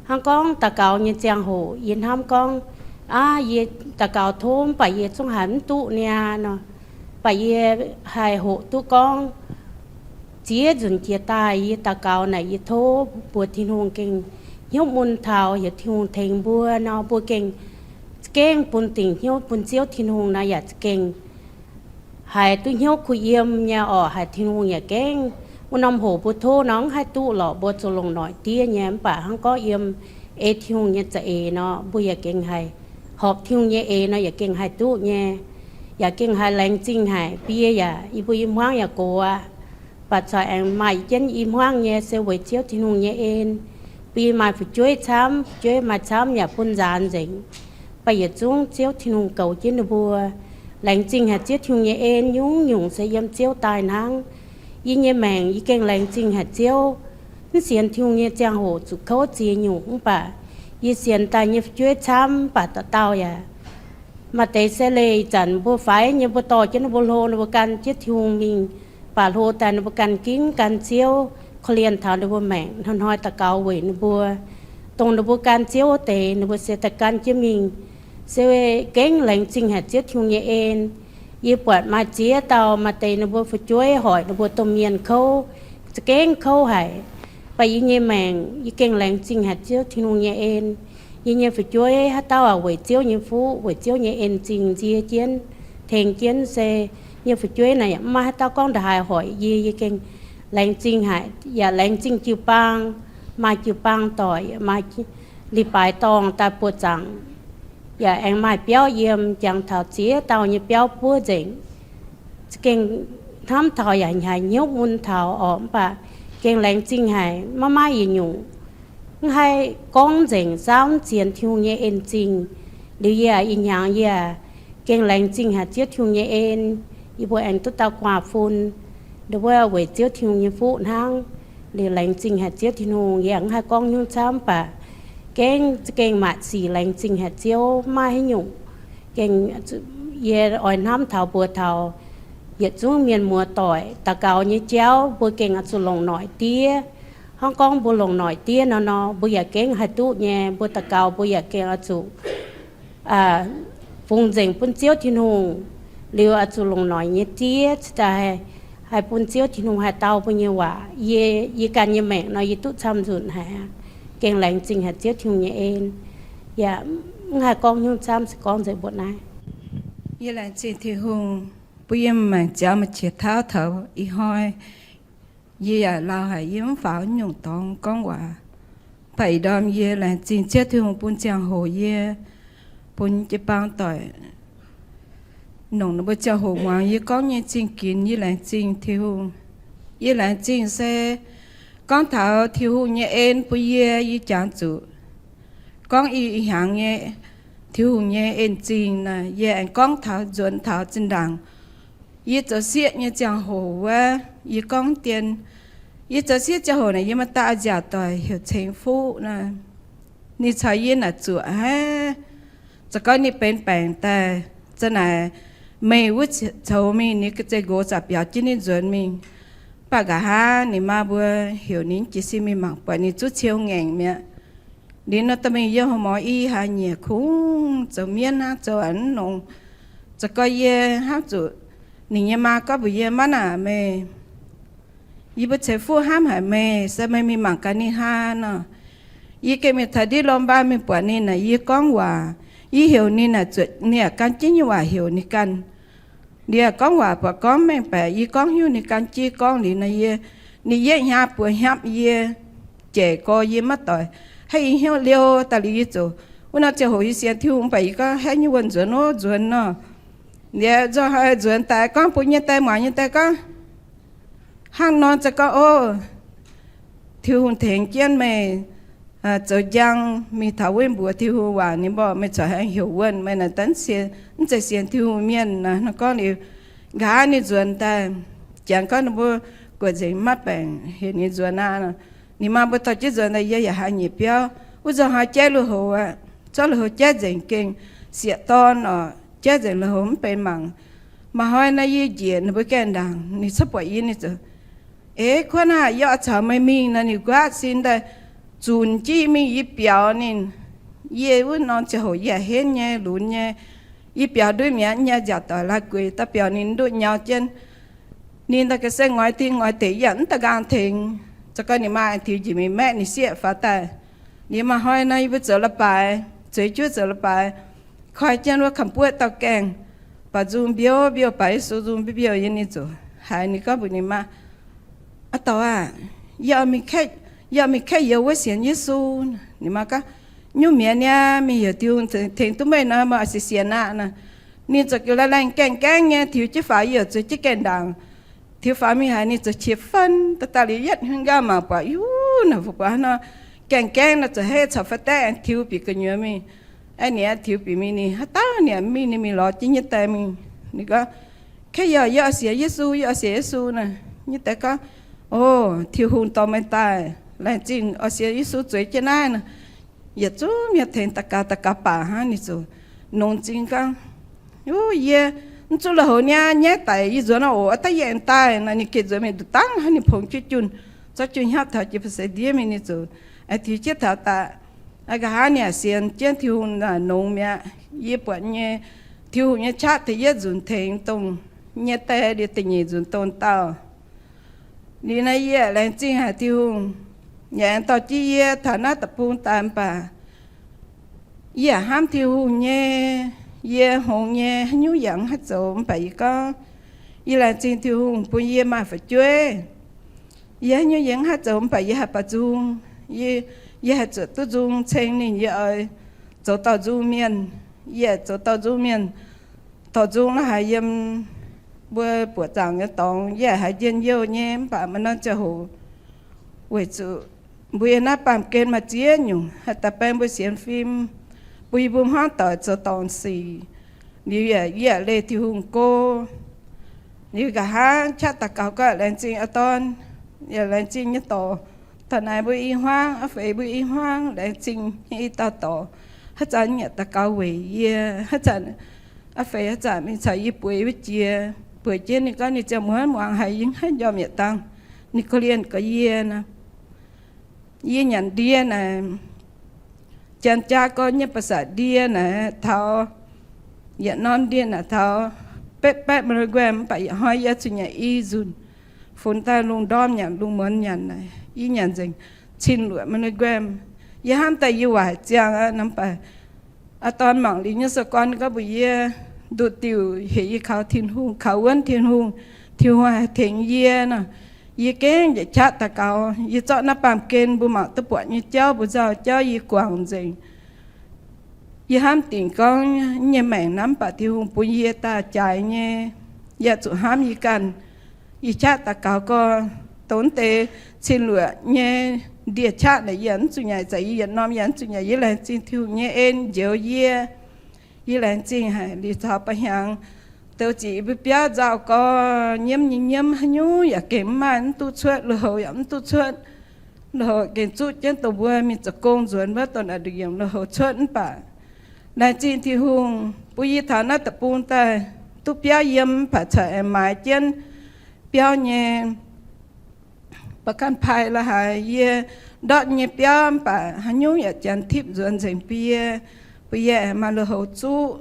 hnangv gorngv daux gaux nyei ziangh hoc yie hnamv gorngv, aav, yie daux gaux tov mv baac yie zungv haiz mv duqv niaa nor. Mv baac yie haih hoqc duqv gorngv ziex nzunc jiex daaih yie daux gaux naaic yie tov mbuox Tin-Hungh gengh hnyouv mun taux heuc Tin-Hungh tengx mbuo nor, mbuo gengh za'gengh bun dingc hnyouv bun Ziouv Tin-Hungh nor yaac za'gengh haiz duqv hnyouv kuh yiem nyei orqc. Haiz Tin-Hungh yaac gengh wuov norm hoc mbuo tov nor mv haih duqv lorqc, mbuo zuqc longc noic diev nyei. Mv baac hnangv gorngv yiem ei Tin-Hungh nyei za'eix nor, mbuo yaac gengh haih horpc Tin-Hungh nyei eix nor yaac gengh haih duqv nyei. Yaac gengh haih laengz zingh haic. Bun yie yaac, yie mbuo i hmuangv yaac gox aqv. Mv baac corc aengx maaih jienv i hmuangv nyei se weic Ziouv Tin-Hungh nyei en. Bun yie maaih fu'jueiv camv, fu'jueiv maaih camv yaac bun nzaanx nzengc. Mv baac yietc zungv Ziouv Tin-Hungh goux jienv ninh mbuo. Laengz zingh haic Ziouv Tin-Hungh nyei en nyungc-nyungc se yiem Ziouv daaih hnangv. Yie nyei maengc yie gengh laengz zingh haic Ziouv. Mv sienx Tin-Hungh nyei ziangh hoc zuqc kouv ziex nyungc, mv baac yie sienx daaih nyei fu'jueiv camv, mv baac dauh dauh yaac maaih deix se leih ih zanc mbuo faix nyei, mbuo dorh jienv ninh mbuo hlo, ninh mbuo gan jienv Tin-Hungh mingh, mv baac hlo daaih ninh mbuo gan ginv gan Ziouv, korv-lienh taux ninh mbuo maengc, hnoi-hnoi daux gaux weic ninh mbuo, dongh ninh mbuo gan Ziouv wuov deix ninh mbuo se daaih gan jienv mingh. Se gengh laengz zingh haic Ziouv Tin-Hungh nyei en. Yie buatc maaih ziex dauh maaih deix ninh mbuo fu'jueiv hoic ninh mbuo domh mienh kouv, za'gengh kouv haic. Mv baac yie nyei maengc yie gengh laengz zingh haic Ziouv Tin-Hungh nyei en. Yie nyei fu'jueiv haaix dauh aac weic Ziouv nyei fuqv, weic Ziouv nyei en-zingh nzie jienv, tengx jienv se nyei fu'jueiv naaic yaac mv maaih haaix dauh gorngv ndongc haaix hoic yie. Yie gengh laengz zingh haic, yaac laengz zingh jiu-baang, maaih jiu-baang doic, maaih leiz-baaix dorngh daaih buoz-zaangc, yaac aengx maaih biauv yiem, jangx taux ziex dauh nyei biauv buov nzengc. Za'gengh hnamv taux yaac haiz hnyouv mun taux orqc, mv baac gengh laengz zingh haic, maiv maaih yietc nyungc mv haih gorngv nzengc, saauv mv sienx Tin-Hungh nyei en-zingh. Liuz yie ih hnyangx yie gengh laengz zingh haic Ziouv Tin-Hungh nyei en, yie mbuo aengx duqv dau guaax fun, nduov weic Ziouv Tin-Hungh nyei fuqv hnangv. Liuz laengz zingh haic Ziouv Tin-Hungh, yie mv haih gorngv hnyouv camv, mv baac gengh, gengh maaih sic laengz zingh haic Ziouv, maiv maaih haaix nyungc. Gengh yie oix hnamv taux mbuox taux yietc zungv mienh muoz doic, daux gaux nyei jauv mbuo gengh oix zuqc longc noic diev. Hnangv gorngv mbuo longc noic diev nor nor, mbuo yaac gengh haih duqv nyei. Mbuo daux gaux mbuo yaac gengh oix zuqc fungx nzengc bun Ziouv Tin-Hungh. Liuz oix zuqc longc noic nyei diev cingx daaih haih bun Ziouv Tin-Hungh haih dau mbuo nyei waac. Yie, yie ganh nyei maengc nor yie duqv camv nzunc haic. Gengh laengz zingh haic Ziouv Tin-Hungh nyei en. Yaac mv haih gorngv hnyouv camv, se gorngv nzengc mbuoqc naaiv. Yie laengz zingh Tin-Hungh bun yie maengc ziangx maaih qiex tauv taux ih hnoi. Yie yaac lauh haic, yie mv faaux nyungc dorngx gorngv waac. Mv baac ih ndorm yie laengz zingh Ziouv Tin-Hungh bun ziangh hoc yie, bun jiu-baang doic nongc ninh mbuo ziangh hoc muangx yie gorngv nyei zingh ginx. Yie laengz zingh Tin-Hungh. Yie laengz zingh se gorngv taux Tin-Hungh nyei en bun yie, yie jangx zuqc gorngv ih hnyangx nyei Tin-Hungh nyei en-zingh naaic. Yie aengx gorngv taux nzuonx taux zinh ndaangc yie zoux sieqv nyei ziangh hoc wuov, yie gorngv dien, yie zoux sieqv ziangh hoc naaic yie maaih dauh a'nziaauc doic heuc Ceng Fuqv naaic. Ninh caux yie naaic zuoqc haic. Za'gengh ninh benx baengc daaih, za'naaic meih wuov coux mingh, ninh ga'zeix nqox zaqc biaux jienv ninh nzuonx mingh. Mv baac nqa'haav ninh maa mbuo heuc ninh jiez sin mingh mangc buatc ninh zuqc ciou ngaengc mi'aqv. Liuz nor dorh mingh yiem horqc morz i haaix nyieqc kungx zoux mienv hnangv, zoux a'hneiv nongx. Za'gengh yie hnamv zuqc ninh nyei maa gorngv mbuox yie, Maiv naaic meih, yie mbuo Ceng Fuqv hnamv haic meih, se meih mingh mangc gaax ninh hnangv nor. Yie gengh mingh taux ndiev lom baan mingh buatc ninh naaic, yie gorngv waac, yie heuc ninh naaic zuoqc ninh yaac gan jienv nyei waac heuc ninh ganh. Liuz gorngv waac buatc gorngv mengh baeqc, yie gorngv hnyouv ninh gan jienv gorngv liuz nor, yie, ninh yietv hnyangx buoz hnyapv yie, jaic gorx yie maiv doic, haiz i hnyouv liouh daaih liuz yie ziouc, wuov nor ziouc hoqc yie sienx Tin-Hungh, mv baac yie gorngv, Haiv nyei wuonh nzuonx wuov nzuonx nor. Liuz nzuonx haiz nzuonx daaih gorngv bun nyei die muangx, nyei die gorngv, Hnangv nor za'gengh ov, Tin-Hungh tengx jienv meih, zoux njang mingh taux wuov mbuox Tin-Hungh waac, ninh mbuo, meih corc haih heuc wuonh, meih naaic daaih mv zeiz sienx Tin-Hungh mienh naaic. Nor gorngv liuz, nqa'haav ninh nzuonx daaih, janx gorngv ninh mbuo guoqv nzengc maiv baengc heuc ninh nzuonx aqv. Ninh maa mbuo dorh jienv nzuonx daaih, yie yaac haiz nyeic biauv wuov nzunc haiz jaiv lui-houx aqv, zorqv lui-houx jaiv nzengc gengh sieqv dorn oc, jaiv nzengc lui-houx mv benx mangc. Maaih hnoi naaiv yie njiec ninh mbuo gaengh ndaangc, ninh cuotv buatc yie, ninh ziouc, Eix, kuotv naaiv, yie oix caux meih mingh. Naaiv ninh nquaqv sin daaih zunc jienv mingh yie biaux ninh. Yie wuov norm ziangh hoc yie henv nyei, lunx nyei, yie biaux nduov mi'aqv, nyei nziaauc doic la'guaih daaih biaux ninh nduqc nyau jienv. Ninh daaih ga'sie ngoix dingh ngoix deic yaac mv da'nqaang tengx. Za'gengh ninh maa aengx tiux njiec mingh maeqv ninh sieqv faaux daaih. Liuz maaih hnoi nor yie mbuo zoux la'baaix, zueiz juov zoux la'baaix, koi jienv wuov kamv-buoqv dauh gaengh, baac nzung mbiouv mbiouv, baac Yesu nzung mbiouv mbiouv nyei. Ninh ziouc haiz ninh gorngv mbuox ninh maa, Aa dauh aah, yie oix mingh kaeqv youz wuov sienx Yesu. Ninh maa gorngv, Nyungc mi'aqv niaa, mingh heuc Tin-Hungh tengx duqv meih nor, meih oix sienx sienx aqv. Naaic ninh ziouc laengh laengh gaengh gaengh nyei tiux jienv faaux, yie ziouc zueiz jienv gaengh ndaangc. Tiux faaux mingh haiz ninh ziouc qiex fun daaih, daaih liuz yietv hmien nqaang mangc buatc, Yuv, naaic mbuo buatc hnangv nor gaengh gaengh nor, ziouc hei caux fai daeqv aengx tiux bieqc gu'nyuoz mingh. Aeqv, ninh tiux bieqc mingh, ninh haaix dauh niaa mingh, ninh mingh lorz jienv nyei dae mingh. Ninh gorngv, Kaeqv youz, yie oix sienx Yesu, yie oix sienx Yesu. Naaic nyei dae gorngv, O, Tin-Hungh dorh meih daaih. Laengz zingh oix sienx Yesu zueiz jienv naaiv. Naaic yietc zungv mienh tengx daux gaux daux gaux baac hnangv, ninh ziouc nongx zingh gorngv, Yuv, yie mv zuqc lui-houx niaa nyaiv daic, yie nzuonx oc, daaih yie aengx daaih. Naaic ninh geh nzuonx mingh nduqc dangv hnangv, ninh pongx jienv junh, zorqv junh hnyapv taux jiex ba'seix ndiev mingh, ninh ziouc aengx tiux jienv taux daaih. Aa, nqa'haav ninh ziouc sienx jienv Tin-Hungh naaic nongx mi'aqv. Yie buatc nyei Tin-Hungh nyei qaqv da'yietv nzunc tengx dongh nyei dae, liuz da'nyeic nzunc dongh dauh. Liuz naaiv yie laengz zingh haic Tin-Hungh, yaac aengx dorh jienv yie taux naaiv deic-bung daaih mv baac yie yaac hnamv Tin-Hungh nyei. Yie hngongx nyei, haaix nyungc yaac mv haih zoux, mv baac yie gorngv, yie laengz zingh Tin-Hungh bun yie maaih fu'jueiv. Yie haaix nyungc yie mv haih zoux, mv baac yie haih baaux nzung. Yie, yie haih zuotc duqv nzung ceng ninh, yie oix zoux dauh nzung mienh. Yie zoux dauh nzung mienh, dorh nzung la'haiz yiem mbuo buoqc zaangc nyei dorngx. Yie haiz njien-youh nyei, mv baac maaih norm ziangh hoc weic zuqc mbuo yiem naaiv baamh gen maaih ziex nyungc, haih daaih baeng mbuo sienx fim, bun yie mbuo hmuangv doic zoux dorngc sic. Liuz yaac, yie yaac leih Tin-Hungh go. Liuz nqa'haav qaqv daux gaux gorngv laengz zingh aa dorn, yaac laengz zingh nyei dorc. Taux naaiv mbuo i hmuangv, aa feix mbuo i hmuangv, laengz zingh nyei i dauh dorc. Haaix zanc yaac daux gaux weic yie, haaix zanc aa feix haaix zanc mingh caux yie bueix wuov jiex, bueix jienv ninh gorngv ninh ziangh muonz muangx haiz yie mv haih njormh yietc dangh, ninh korv-lienh gorx yie nor. Yie nyanc ndie naaic, janx jaa gorx nyei ba'sa'ndie naaic taux, yietc norm ndie naaic taux betv baeqv milligram, mv baac yietc hnoi yie zuqc nyanc i nzunc, funx daaih lungh ndorm nyanc, lungh muonz nyanc naaic, yie nyanc nzengc cin luoqc milligram. Yie hnamv daaih yie waaic ziangh aqv nor, mv baac aa dorn mangc liuz nyei sou gorn gorngv mbuox yie, nduqc diuc heuc yie kaux Tin-Hungh, kaux wuonv Tin-Hungh, Tin-Hungh haih tengx yie nor. Yie gengh njiec qaqv daux gaux, yie zorqv naaiv baamh gen mbuo mangc duqv buatc nyei jauv, mbuo nzauh jauv yie guangc nzengc. Yie hnamv dingc gorngv nyei maengc naaiv mv baac Tin-Hungh bun yie daaih jaaix nyei, yie zuqc hnamv yie ganh. Yie qaqv daux gaux gorngv, dongh deix cin luoqc nyei ndie-qaqv naaic yie mv zuqc nyanc, za'gengh yie yietc norm yie mv zuqc nyanc. Yie laengz zingh Tin-Hungh nyei en njoux yie. Yie laengz zingh haic liuz caux ba'hnyangx douz ziqc yie mbuo biauv nzauh gorx, nyiemv nyei nyiemv, haaix nyungc yaac gengh mv maaih, mv duqv cuotv, lui-houx yaac mv duqv cuotv. Lui-houx gengh zuqv jienv dongh mbuo mingh zoux gong nzuonx wuov dongh naaic nduqc yiemc lui-houx cuotv mv baac laengz zingh Tin-Hungh bun yie taux naaiv deic-bung daaih duqv biauv yiem, mv baac corc aengx maaiz jienv biauv nyei ba'ganh pai la'haaix. Yie ndortv nyei biauv mv baac haaix nyungc yaac janx tipv nzuonx nzengc bun yie, bun yie aengx maaih lui-houx zuqv.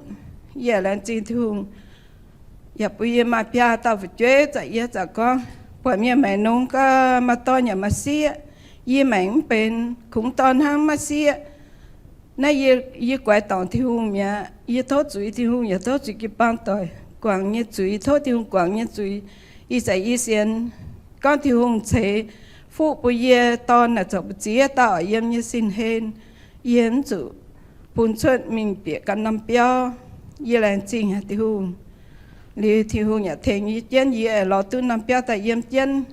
Yie laengz zingh Tin-Hungh yaac bun yie maaih biaa dauh fu'jueiv. Zaqc yie zaqc gorngv buatc mienh maengc nongx gau, maaih dorn yaac maaih sieqv. Yie maengc mv benx, kungx dorn hnangv, maiv sieqv. Naaiv yie, yie guaix dorngc Tin-Hungh mi'aqv. Yie tov zuiz Tin-Hungh yaac tov zuiz jiu-baang doic guangc nyei zuiz, tov Tin-Hungh guangc nyei zuiz. Ih zanc yie sienx gorngv Tin-Hungh ceix fuqv bun yie dorn naaic zoux mbu'ziex dauh oix yiem nyei sin-hlen, yie mv zuqc bun cuotv mingh bieqc ganh norm biauv. Yie laengz zingh haic Tin-Hungh. Liuz Tin-Hungh yaac tengx yie jienv, yie aengx lorz duqv norm biauv daaih yiem jienv.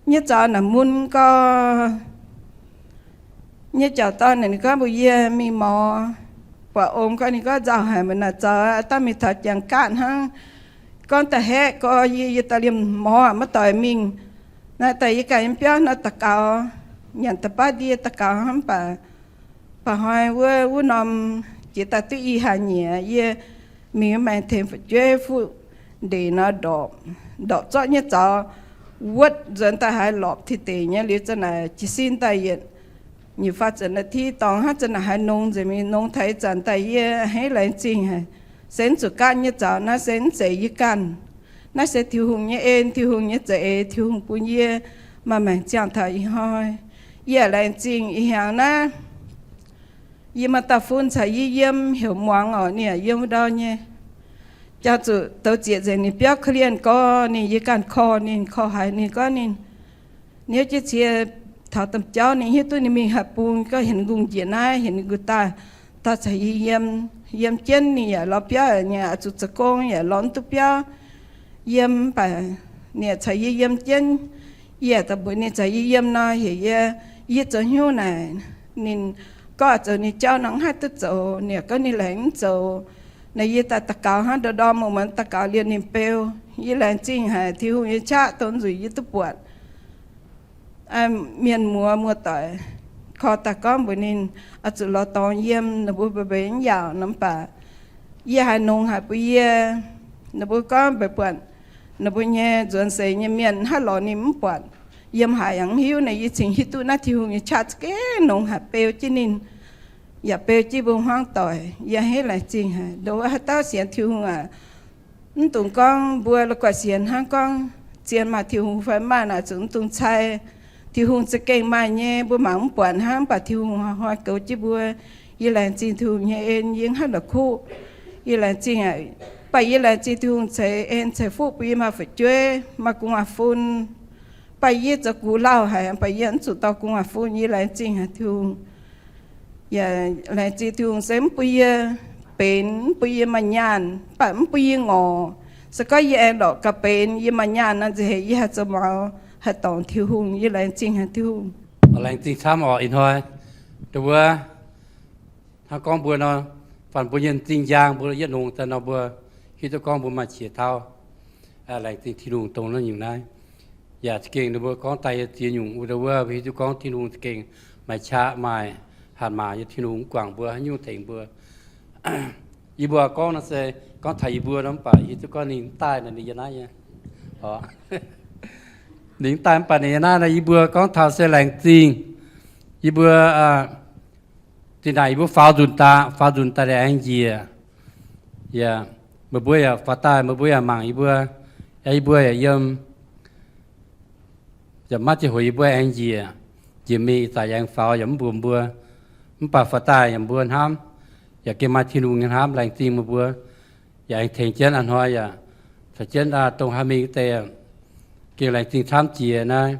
Nyei zaux naaic mun gau, nyei jauv-dorn naaic, ninh gorngv mbuox yie mingh mor, buatc ong gorngv, ninh gorngv nzauh haic, meih naaic zoux daaih mingh taux jangx gaatv hnangv. Gorngv da'haeqv gorx, yie, yie daaih liemh mor maiv doix mingh. Naaiv daaih yie ganh yiem biauv nor daux gaux, nyanc da'baav ndie daux gaux hnangv, mv baac baac hnoi wuov, wuov norm jiex daaih duqv i hlaax nyieqc, yie mingh maengx tengx fu'jueiv fuqv ndeic nor ndorpc, ndorpc zorqv nyei zaux wuotv nzuonx daaih haaix lorpc ti deic nyei liuz za'naaic jiez sin daaih yietc nyeic faah zanc naaiv ti dorngx hnangv za'naaic haaix nongx nzengc mingh nongx taux ih zanc daaih yie a'hneiv laengz zingh haic. Se mv zuqc gaatv nyei zaux naaiv se mv zeiz yie ganh. Naaiv se Tin-Hungh nyei en, Tin-Hungh nyei za'eix, Tin-Hungh bun yie maaih maengc ziangh taux ih hnoi. Yie laengz zingh ih hnyangx naaiv yie maaih dauh fun caux yie yiem heuc muangx orqc, ninh yaac yiem ndau nyei. Jangx zuqc douz zieqc nzengc ninh biauv korv-lienh gorx, ninh yie ganh korv ninh, korv haiz ninh gorngv ninh hnyouv jienv cie taux domh jauv, ninh hiuv duqv ninh mingh haaix bung, gorngv heuc ninh nqungh njiec naaiv, heuc ninh nqungh daaih, daaih caux yie yiem. Yiem jienv ninh yaac lorz biauv, ninh yaac zuqc zoux gong yaac lorz mv duqv biauv yiem, mv baac ninh yaac caux yie yiem jienv. Yie yaac daaih mbuox ninh caux yie yiem nor heuc yie, yie zoux hnyouv naaic, ninh gorngv zoux ninh jauv nor mv haih duqv zoux, ninh yaac gorngv ninh laengz mv zoux. Naaiv yie daaih daux gaux hnangv ndorm ndorm muonz muonz daux gaux liemh ninh beu. Yie laengz zingh haic Tin-Hungh nyei qaqv dongh nzueic yie duqv buatc mienh muoz muoz-doic korv daaih gorngv mbuox ninh oix zuqc lorz dorngx yiem, ninh mbuo mbeix mbeix mv yaauc nor, mv baac yie haiz nongx haic bun yie. Ninh mbuo gorngv mbeix buatc ninh mbuo nyei nzuonx seix nyei mienh haih lorz ninh mv buatc. Yiem haaix yaac mv hiuv, naaiv yie cingx hiuv duqv naaiv Tin-Hungh nyei qaqv za'gengh nongx haic beu jienv ninh, yaac beu jienv mbuo hmuangv doic. Yie a'hneiv laengz zingh haic. Ndoh wuov haaix dauh sienx Tin-Hungh aac, mv dungx gorngv mbuo la'guaih sienx hnangv gorngv zien maaih Tin-Hungh fai maaih naaic, zuqc mv dungx cai. Tin-Hungh za'gengh maaih nyei, mbuo mangc mv buatc hnangv, mv baac Tin-Hungh hnoi-hnoi goux jienv mbuo. Yie laengz zingh Tin-Hungh nyei en, yie mv haih la'kuqv. Yie laengz zingh, mv baac yie laengz zingh Tin-Hungh ceix en ceix fuqv bun yie maaih fu'jueiv, maaih gu'nguaaz fun. Mv baac yie zoux gux lauh haic, mv baac yie mv zuqc dorh gu'nguaaz fun. Yie laengz zingh haic Tin-Hungh. Yaac laengz zingh Tin-Hungh se mv bun yie benx, mv bun yie maaih nyaanh, mv baac mv bun yie ngorc. Se gorngv yie aengx lorqc gauh benx, yie maaih nyaanh nor nzengc hec yie haih zoux mouz, haih dorngc Tin-Hungh. Yie laengz zingh haic Tin-Hungh. Laengz zingh camv orqc ih hnoi. Nduov wuov, hnangv gorngv mbuo nor, faanh mbuo nyei m'zing njang mbuo yietv longx daaih nor, mbuo hiuv duqv gorngv mbuo maaih qiex tauv. Laengz zingh Tin-Hungh dongh naaiv nyungc naaiv. Yaac za'gengh ninh mbuo gorngv daaih nyei ziex nyungc wuov, nduov wuov mbuo hiuv duqv gorngv Tin-Hungh za'gengh maaih qaqv, maaih hatc maaz nyei. Tin-Hungh mv guangc mbuo, haaix nyungc tengx mbuo. Yie mbuo gorngv nor se gorngv taux yie mbuo nor, mv baac hiuv duqv gorngv ninh mv daaih nor, ninh yiem naaiv nyei. Ninh mv daaih mv baac ninh yiem naaiv nor, yie mbuo gorngv taux se laengz zingh. Yie mbuo zinh ndaangc yie mbuo faaux nzunc daaih, faaux nzunc daaih liuz aengx njiec. Yaac meih mbuo yaac faaux daaih, meih mbuo yaac mangc yie mbuo, yie mbuo yaac yiem, yaac maiv ziangh hoc yie mbuo aengx njiec. Njiec mingh ih zanc yaac aengx faaux, yaac mv mbuox mbuo. Mv baac faaux daaih yaac mbuo hnamv, yaac gengh maaih Tin-Hungh nyei hnamv. Laengz zingh meih mbuo yaac aengx tengx jienv a'hnoi yaac caux jienv dongh haih mingh wuov deix, gengh laengz zingh camv jiex naaiv.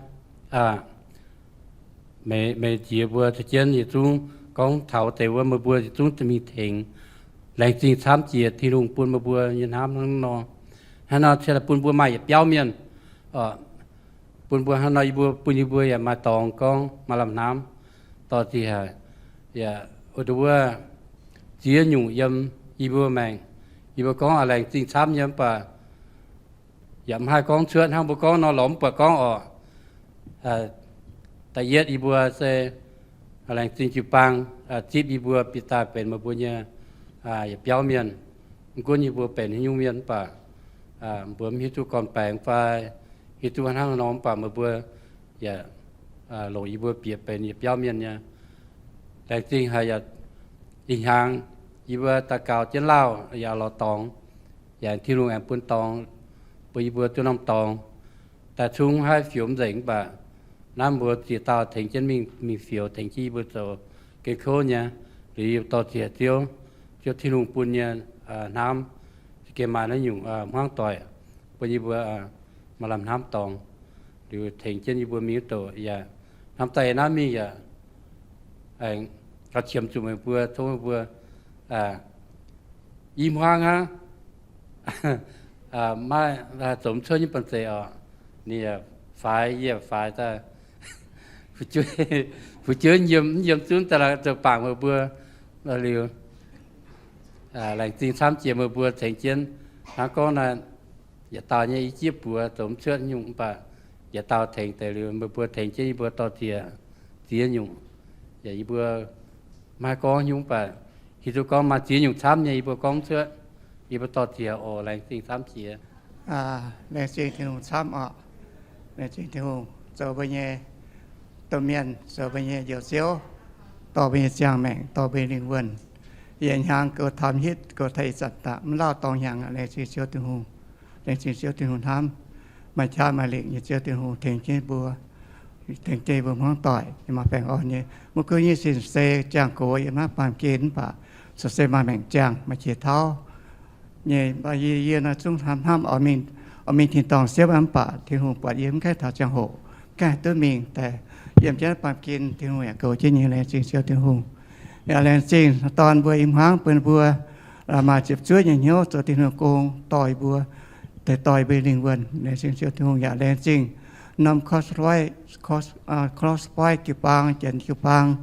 Meih, meih jiex mbuo caux jienv yietc zungv gorngv taux wuov deix wuov, meih mbuo yietc zungv mingh tengx. Laengz zingh camv jiex Tin-Hungh bun meih mbuo nyei hnamv hnangv nor. Hnangv nor se bun mbuo maaih yietc biauv mienh, bun mbuo hnangv nor, yie mbuo, bun yie mbuo yaac maaih dorngx gorngv maaih lamh hnamv dorh ziec haic. Yaac wuov, ziex nyungc yiem yie mbuo maengc, yie mbuo gorngv laengz zingh camv nyei, mv baac yaac mv haih gorngv cuotv hnangv mbuo gorngv nor lorz mv buatc gorngv orqc. Da'yietv yie mbuo se laengz zingh jiu-baang zipv yie mbuo bieqc daaih benx meih mbuo nyei yietc biauv mienh. Mv gunv yie mbuo benx haaix nyungc mienh mv baac mbuo mv hiuv duqv gorn-baengx fai hiuv duqv hnangv haaix nor mv baac meih mbuo yaac longc yie mbuo bieqc benx yietc biauv mienh nyei. Laengz zingh haic yaac ih hnyangx yie mbuo daux gaux jienv lauh yaac lorz dorngx, yaac Tin-Hungh aengx bun dorngx, bun yie mbuo duqv norm dorngx. Daaih cungv haih fioux mv nzengc mv baac naaiv mbuo ziex dauh tengx jienv mingh, mingh fioux tengx jienv yie mbuo zoux gengh kouv nyei. Liuz yie dorh ziec Ziouv, Ziouv Tin-Hungh bun nyei hnamv, za'gengh maaih naaiv nyungc hmuangv doic bun yie mbuo maaih lamh hnamv dorngx, liuz tengx jienv yie mbuo mingh wuov douc yaac hnamv daaih naaiv mingh yaac aengx gauh qiemx zuqc meih mbuo, tov meih mbuo i hmuangv hnangv, maiv zoux mv cuotv nyei banh zeic orqc. Ninh yaac faix, yie yaac faix daaih. Fu'jueiv, fu'jueiv yiem, yiem zunv daaih zoux bangc meih mbuo liuz. Laengz zingh camv jiex meih mbuo tengx jienv. Hnangv gorngv naaiv, yietc dauh nyei i jieqv buoz zoux mv cuotv nyungc, mv baac yietc dauh tengx deix liuz, meih mbuo tengx jienv yie mbuo dorh ziex, ziex nyungc. Yaac yie mbuo maiv gorngv nyungc, mv baac hiuv duqv gorngv maaih ziex nyungc camv nyei yie mbuo gorngv mv cuotv. Yie mbuo dorh ziex oc. Laengz zingh camv jiex. Laengz zingh Tin-Hungh camv oc. Laengz zingh Tin-Hungh zoux mbuo nyei domh mienh, zoux mbuo nyei Njoux Ziouv, dorh mbuo nyei ziangh maengc, dorh mbuo nyei lingh wuonh. Yietc hnyangx goux taux hitv, goux taux ih zanc daaih mv lauh dorngx hnyangx. Laengz zingh Ziouv Tin-Hungh. Laengz zingh Ziouv Tin-Hungh hnamv. Maaih qaqv maaih lingc nyei Ziouv Tin-Hungh tengx jienv mbuo, tengx jienv mbuo hmuangv doic, maaih baengh orn nyei. Mbuo guv nyei sin se ziangh gox yiem naaiv baamh gen, mv baac corc se maaih maengc ziangh, maaih qiex tauv nyei. Yie, yie nor zungv hnamv, hnamv oix mingh tin-dorngh siepv, mv baac Tin-Hungh buatc yie mv gaengh taux ziangh hoc, mv gaengh haih duqv mingh daaih. Yiem jienv baamh gen Tin-Hungh yaac goux jienv nyei. Laengz zingh Ziouv Tin-Hungh. Yaac laengz zingh dorn mbuo i hmuangv bun mbuo maaih ziepc zuoqv nyei hnyouv zoux Tin-Hungh gong dorh yie mbuo, dorh yie mbuo lingh wuonh. Laengz zingh Ziouv Tin-Hungh. Yaac laengz zingh norm Cross Point, Cross Point jiu-baang, janx jiu-baang.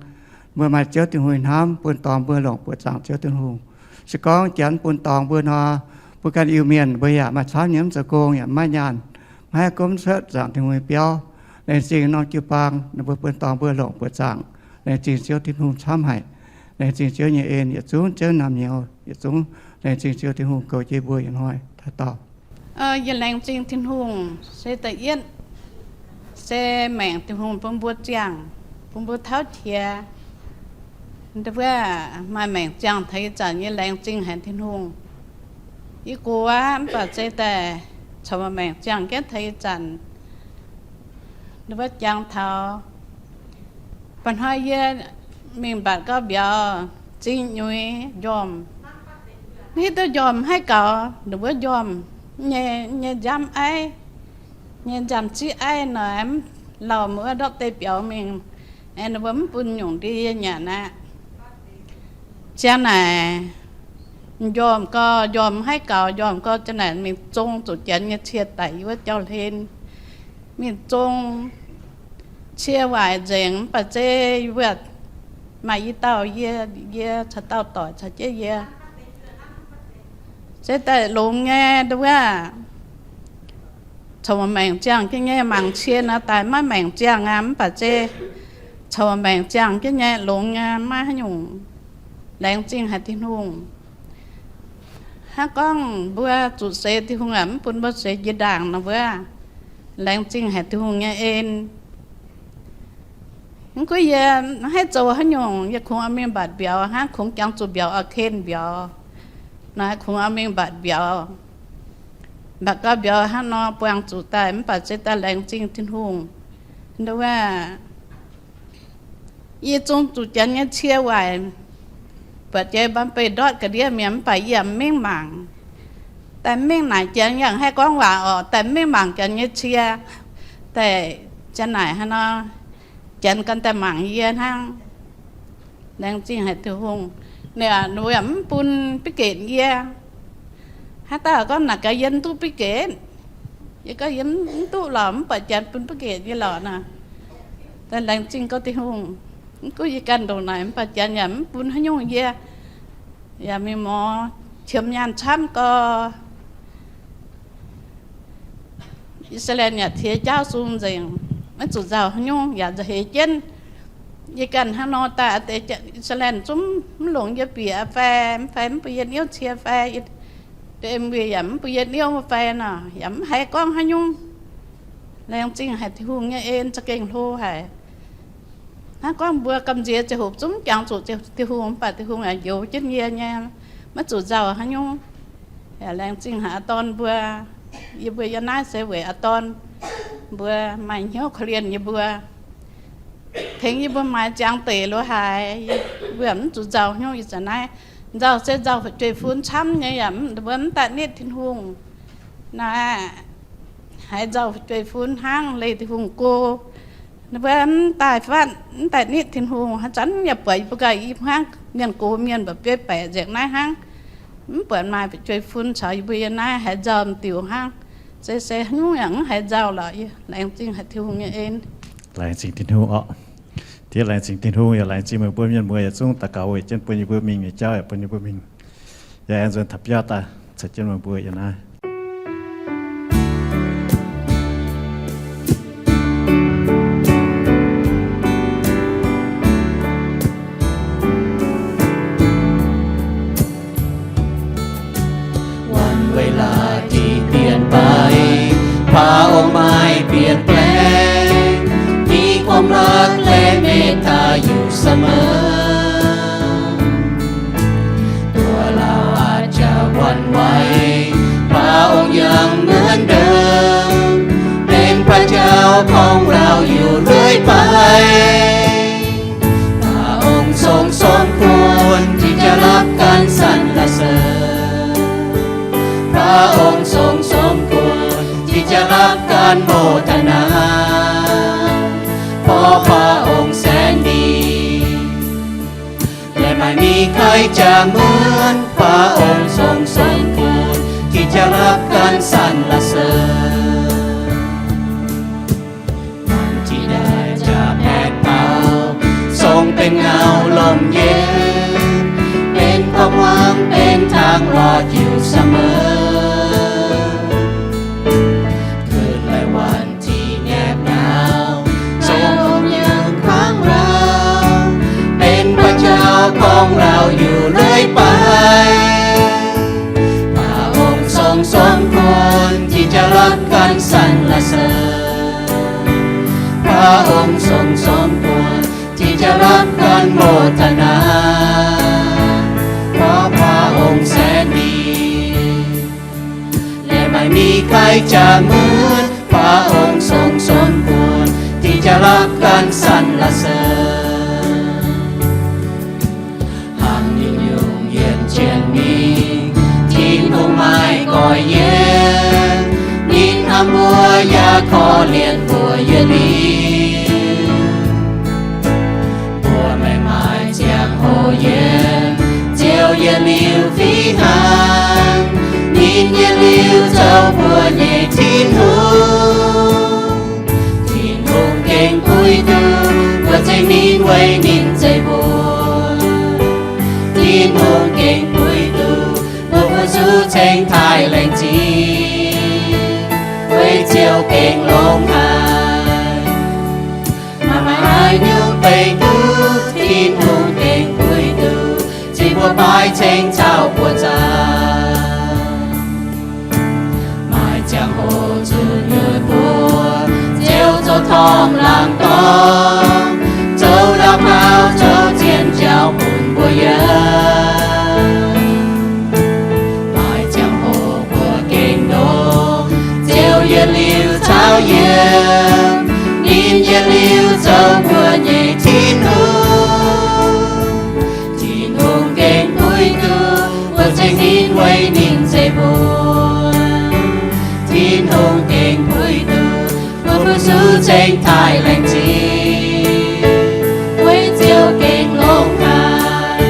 Mbuo maaih Ziouv Tin-Hungh hnamv, bun dorngx mbuo longc buoqc zaangc Ziouv Tin-Hungh. Se gorngv janx bun dorngx mbuo nor, mbuo ganh Iu-Mienh mbuo yaac maaih camv nyei mv zoux gong, yaac maiv nyaanh, maiv haih gomv cuotv zaangc Tin-Hungh nyei biauv. Laengz zingh norm jiu-baang, ninh mbuo bun dorngx mbuo longc buoqc zaangc. Laengz zingh Ziouv Tin-Hungh camv haic. Laengz zingh Ziouv nyei en yietc zungv, Ziouv naamh nyouz yietc zungv. Laengz zingh Ziouv Tin-Hungh goux jienv mbuo ih hnoi taux dorh. Yie laengz zingh Tin-Hungh se da'yietv, se maengc Tin-Hungh bun mbuo ziangh, bun mbuo tauv qiex. Ndau wuov maaih maengc ziangh taux ih zanc yie laengz zingh haic Tin-Hungh. Yie gox aqv, mv baac se daaih corc maaih maengc ziangh jienv taux ih zanc. Ndau wuov jangx taux mba'hnoi yie mingh mbatc gauh mbiauz, zingh nyuiz njormh, mv hiuv duqv njormh haih gaux, ndau wuov njormh nyei, nyei nziaamv aiv, nyei nziaamv-ziqv aiv nor, lauh mv ndortv deix biaux mingh, ndau wuov mv bun nyungc ndie yie nyanc aqv. Ziang naaic, njormh gau, njormh mv haih gaux, njormh gau ziang naaic mingh zong zuqc janx nyei cie daic yiem wuov jauv-hlen. Mingh zong cie waaic nzengc, mv baac zeiz wuov maaih i dauh yie, yie caux dauh doic caux jienv yie se daaih longx nyei. Ndau wuov corc maengc ziangh jienv nyei. Mangc cie nor daaih maiv maengc ziangh aqv, mv baac zeiz corc maengc ziangh jienv nyei, longx nyei, maiv haaix nyungc. Laengz zingh haic Tin-Hungh. Hnangv gorngv mbuo zuqc seix, Tin-Hungh yaac mv bun mbuo seix jiex ndaangc nor wuov, laengz zingh haic Tin-Hungh nyei en. Mv gunv yie maiv haih zoux haaix nyungc, yie kungx oix mingh mbatc mbiauz hnangv, kungx jangx zuqc mbiauz oix ken mbiauz nor, kungx oix mingh mbatc mbiauz. Mbatc gau mbiauz hnangv nor buangh zuqc daaih, mv baac se daaih laengz zingh Tin-Hungh. Ndau wuov yie zong zuqc janx nyei cie waaic, buatc jiex mbaa beih ndortv ga'ndiev mi'aqv, mv baac yie yaac mv mingh mangc. Daaih mv mingh naaic janx yaac haih gorngv waac orqc, daaih mv mingh mangc janx nyei cie. Daaih ziang naaic hnangv nor, janx gan daaih mangc yie hnangv. Laengz zingh haic Tin-Hungh. Ninh yaac mv bun bikc getc yie. Haaix dauh gorngv naaic gaax yie mv duqv bikc getc, yie gorngv yie mv duqv lorqc, mv buatc janx bun bikc getc yie lorqc nor. Daaih laengz zingh gau Tin-Hungh. Mv gunv yie ganh ndongc naaic, mv baac janx yaac mv bun haaix nyungc yie. Yaac mingh mor qiemx nyaanh camv gau. I^saa^laa^en yaac tiex jaauv sung nzengc, maiv zuqc nzauh haaix nyungc, yaac nzauh heix jienv. Yie ganh hnangv nor daaih, I^saa^laa^en zungv mv longc yie bieqc fai, mv fai mv bun yie niouv cie fai, yie, yaac mv bun yie niouv fai nor, yaac mv haiz gorngv haaix nyungc. Laengz zingh haic Tin-Hungh nyei en za'gengh hlo haic. Hnangv gorngv mbuo gamh nziex ziangh hoc zungv jangx zuqc Tin-Hungh, mv baac Tin-Hungh yaac njoux jienv yie nyei, maiv zuqc nzauh haaix nyungc. Yaac laengz zingh haic aa dorn mbuo. Yie mbuo yiem naaiv se weic aa dorn mbuo maaih hnyouv korv-lienh yie mbuo, tengx yie mbuo maaiz ziangx deic lo haaix, yie mbuo mv zuqc nzauh haaix nyungc. Ih zanc naaiv nzauh se nzauh fu'jueiv-fun camv nyei, yaac mbuo mv daaih nitv Tin-Hungh. Naaiv haiz nzauh fu'jueiv-fun hnangv, leih Tin-Hungh go. Mbuo mv daaih fatv, mv daaih nitv Tin-Hungh, haaix zanc yaac buatc yie mbuo ganh i hmuangv mienh gox mienh mba'biei baeqc nzengc naaiv hnangv. Mv buatc maaih fu'jueiv-fun caux yie mbuo yiem naaiv haiz nzauh diuc hnangv. Se se haaix nyungc yaac mv haiz nzauh lorqc. Laengz zingh haic Tin-Hungh nyei en. Laengz zingh Tin-Hungh oc. Diev laengz zingh Tin-Hungh, yaac laengz zingh meih mbuo mienh muoz yietc zungv daux gaux weic jienv bun yie mbuo mingh nyei jauv, yaac bun yie mbuo mingh. Yaac aengx nzuonx taux biauv daaih caux jienv meih mbuo yiem naaiv. Wanh weic laaix dih bienx baaix, พระองค์ไม่เปลี่ยนแปลง, มีความรักและเมตตาอยู่เสมอ ตัวเราอาจจะหวั่นไหว พระองค์ยังเหมือนเดิม เป็นพระเจ้าของเราอยู่เรื่อยไป พระองค์ทรงสมควรที่จะรับการสรรเสริญ พระองค์ทรงสมควรที่จะรับการโมทนา เพราะพระองค์แสนดี และไม่มีใครจะเหมือน พระองค์ทรงสมควรที่จะรับการสรรเสริญ วันที่แดดจะแผดเผา ทรงเป็นเงาร่มเย็น เป็นความหวัง เป็นทางรอดอยู่เสมอ คืนและวันที่แนบหนาว ทรงยืนข้างเรา เป็นพระเจ้าของเราอยู่เรื่อยไป พระองค์ทรงสมควรที่จะรับการสรรเสริญ พระองค์ทรงสมควรที่จะรับการโมทนา เพราะพระองค์แสนดี และไม่มีใครจะเหมือน พระองค์ทรงสมควรที่จะรับการสรรเสริญ 行雲湧現前面，天空邁過煙，人喊我也可憐我越流。我們邁將好遠，就越流飛行，人越流做我的天父。 Tin-Hungh gengh puix duqv mbuo ceng ninh weic ninh zeiv mbuo. Tin-Hungh gengh puix duqv mbuo fu-sux ceng taaih laengz zingh weic Ziouv gengh longx haic. Maaih haaix nyungc beih duqv Tin-Hungh gengh puix duqv, cing mbuo baaix ceng caux buoz-zaangc. Maaih ziangh hoc zunh nyuonh mbuo, Ziouv zoux torngv laangz dorngx, zoux ndaauv gaux, zoux zien jauv bun mbuo yiem. Maaih ziangh hoc mbuo gengh ndoqv, Ziouv yietc liuz caux yiem, ninh yietc liuz zoux mbuo nyei Tin-Hungh. Tin-Hungh gengh puix duqv mbuo ceng ninh weic ninh zeiv mbuo. Tin-Hungh gengh puix duqv mbuo fu-sux ceng taaih laengz zingh weic Ziouv gengh longx haic.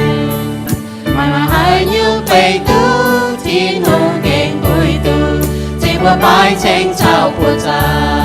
Maaih haaix nyungc beih duqv Tin-Hungh gengh puix duqv, cing mbuo baaix ceng caux buoz-zaangc.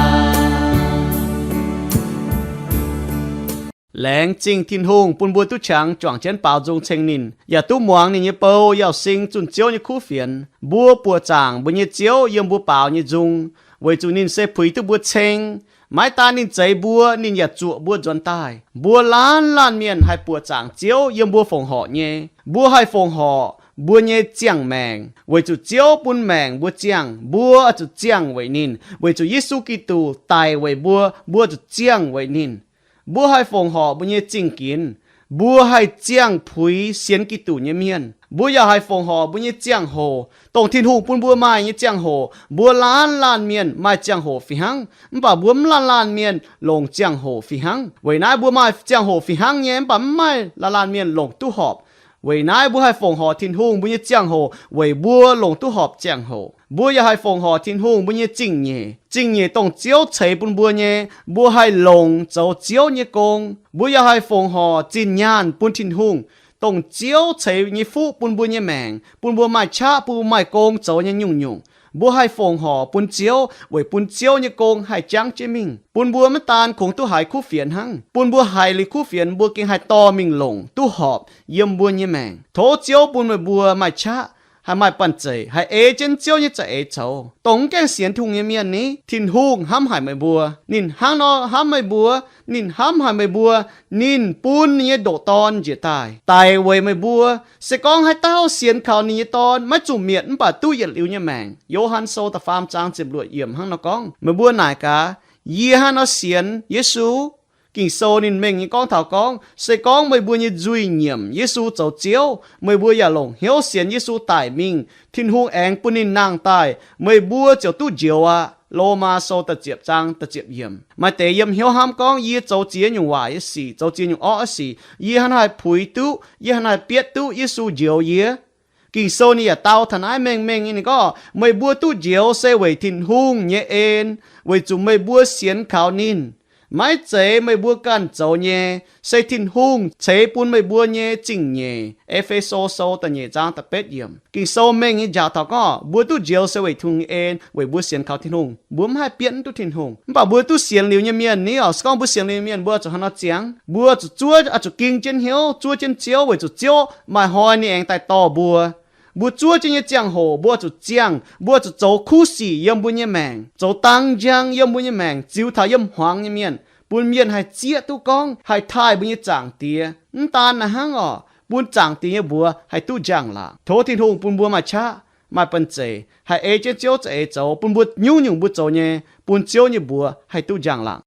Laengz zingh Tin-Hungh bun mbuo duqv qangx juangc jienv baaux nzung ceng ninh, yaac duqv muangx ninh nyei bou Yauh Sing zunh Ziouv nyei kuv fienx. Mbuo buoqc zaangc mbuo nyei Ziouv yiem mbuo baaux nyei nzung, weic zuqc ninh se puix duqv mbuo ceng. Maiv daan ninh zeix mbuo, ninh yaac zuoqc mbuo nzuonx daaih. Mbuo laanh laanh mienh haih buoqc zaangc Ziouv yiem mbuo fongc horc nyei. Mbuo haih fongc horc mbuo nyei ziangh maengc, weic zuqc Ziouv bun maengc mbuo ziangh, mbuo zuqc ziangh weic ninh. Weic zuqc Yesu Giduc daic weic mbuo, mbuo zuqc ziangh weic ninh. Mbuo haih fongc horc mbuo nyei zingh ginx. Mbuo haih ziangh puix sienx Giduc nyei mienh. Mbuo yaac haih fongc horc mbuo nyei ziangh hoc, dongh Tin-Hungh bun mbuo maaih nyei ziangh hoc. Mbuo laanh laanh mienh maaih ziangh hoc fih hnangv, mv baac mbuo mv laanh laanh mienh longc ziangh hoc fih hnangv. Weic naaiv mbuo maaih ziangh hoc fih hnangv nyei, mv baac mv maaih laanh laanh mienh longc duqv horpc. Weic naaiv mbuo haih fongc horc Tin-Hungh mbuo nyei ziangh hoc weic mbuo longc duqv horpc ziangh hoc. Mbuo yaac haih fongc horc Tin-Hungh mbuo nyei zingh nyeic. Zingh nyeic dongh Ziouv ceix bun mbuo nyei, mbuo haih longc zoux Ziouv nyei gong. Mbuo yaac haih fongc horc zinh nyaanh bun Tin-Hungh, dongh Ziouv ceix nyei fuqv bun mbuo nyei maengc, bun mbuo maaih qaqv, bun mbuo maaih gong zoux nyei nyungc-nyungc. Mbuo haih fongc horc bun Ziouv weic bun Ziouv nyei gong haih jangv jienv mingh, bun mbuo maiv daan kungx duqv haiz kuv fienx hnangv. Bun mbuo haiz liuz kuv fienx, mbuo gengh haih dorh mingh longc duqv horpc yiem mbuo nyei maengc. Tov Ziouv bun meih mbuo maaih qaqv, haih maaih banh zeic, haih ei jienv Ziouv nyei za'eix zoux. Dongh mv gaengh sienx Tin-Hungh nyei mienh ni, Tin-Hungh hnamv haic meih mbuo. Ninh hnangv nor hnamv meih mbuo. Ninh hnamv haic meih mbuo. Ninh bun ninh nyei ndoqc Dorn njiec daaih daic weic meih mbuo. Se gorngv haaix dauh sienx kaux ninh nyei Dorn, maiv zuqc mietc mv baac duqv yietc liuz nyei maengc. Yo^han Sou da'faam zaang ziepc luoqc yiemc hnangv nor gorngv. Meih mbuo naaic gaax, yie hnangv nor sienx Yesu. Ging-Sou ninh mengh nyei gorngv taux gorngv, se gorngv meih mbuo nyei nzuih nyiemc Yesu zoux Ziouv, meih mbuo yaac longc hnyouv sienx Yesu daic mingh, Tin-Hungh aengx bun ninh nangh daaih, meih mbuo ziouc duqv njoux aqv. Lomaa Sou da'ziepc zaang da'ziepc yiemc. Maaih deix yiem hnyouv hnamv gorngv, yie zoux ziex nyungc waaic nyei sic, zoux ziex nyungc orqv nyei sic, yie hnangv naaiv haih puix duqv, yie hnangv naaiv haih bietv duqv Yesu njoux yie. Ging-Sou ninh yaac dau taux naaiv mengh mengh nyei, ninh gorngv, meih mbuo duqv njoux se weic Tin-Hungh nyei en, weic zuqc meih mbuo sienx kaux ninh. Maiv zeiz meih mbuo ganh zoux nyei, se Tin-Hungh ceix bun meih mbuo nyei zingh nyeic. E^fe^so Sou da'nyeic zaang da'betv yiemc. Ging-Sou mengh nyei njaaux taux gorngv, mbuo duqv njoux se weic Tin-Hungh nyei en, weic mbuo sienx kaux Tin-Hungh. Mbuo maiv haih bietv mv duqv Tin-Hungh. Mv baac mbuo duqv sienx liuz nyei mienh ni, oix gorngv mbuo sienx liuz nyei mienh, mbuo zuqc hnangv nor ziangx. Mbuo zuqc zuov, oix zuqc ging jienv hnyouv, zuov jienv Ziouv, weic zuqc Ziouv maaih hnoi ninh aengx daaih dorh mbuo. Mbuo zuov jienv nyei ziangh hoc, mbuo zuqc ziangh, mbuo zuqc zoux kuv sic yiem mbuo nyei maengc, zoux dang njang yiem mbuo nyei maengc, ziux taux yiem hmuangx nyei mienh, bun mienh haih zieqv duqv gorngv haih taaih mbuo nyei Zaangc Diex. Mv daan naaiv hnangv orqc, bun Zaangc Diex nyei mbuox haih duqv njang-laangc. Tov Tin-Hungh bun mbuo maaih qaqv, maaih banh zeic, haih ei jienv Ziouv za'eix zoux, bun mbuo nyungc-nyungc mbuo zoux nyei, bun Ziouv nyei mbuox haih duqv njang-laangc.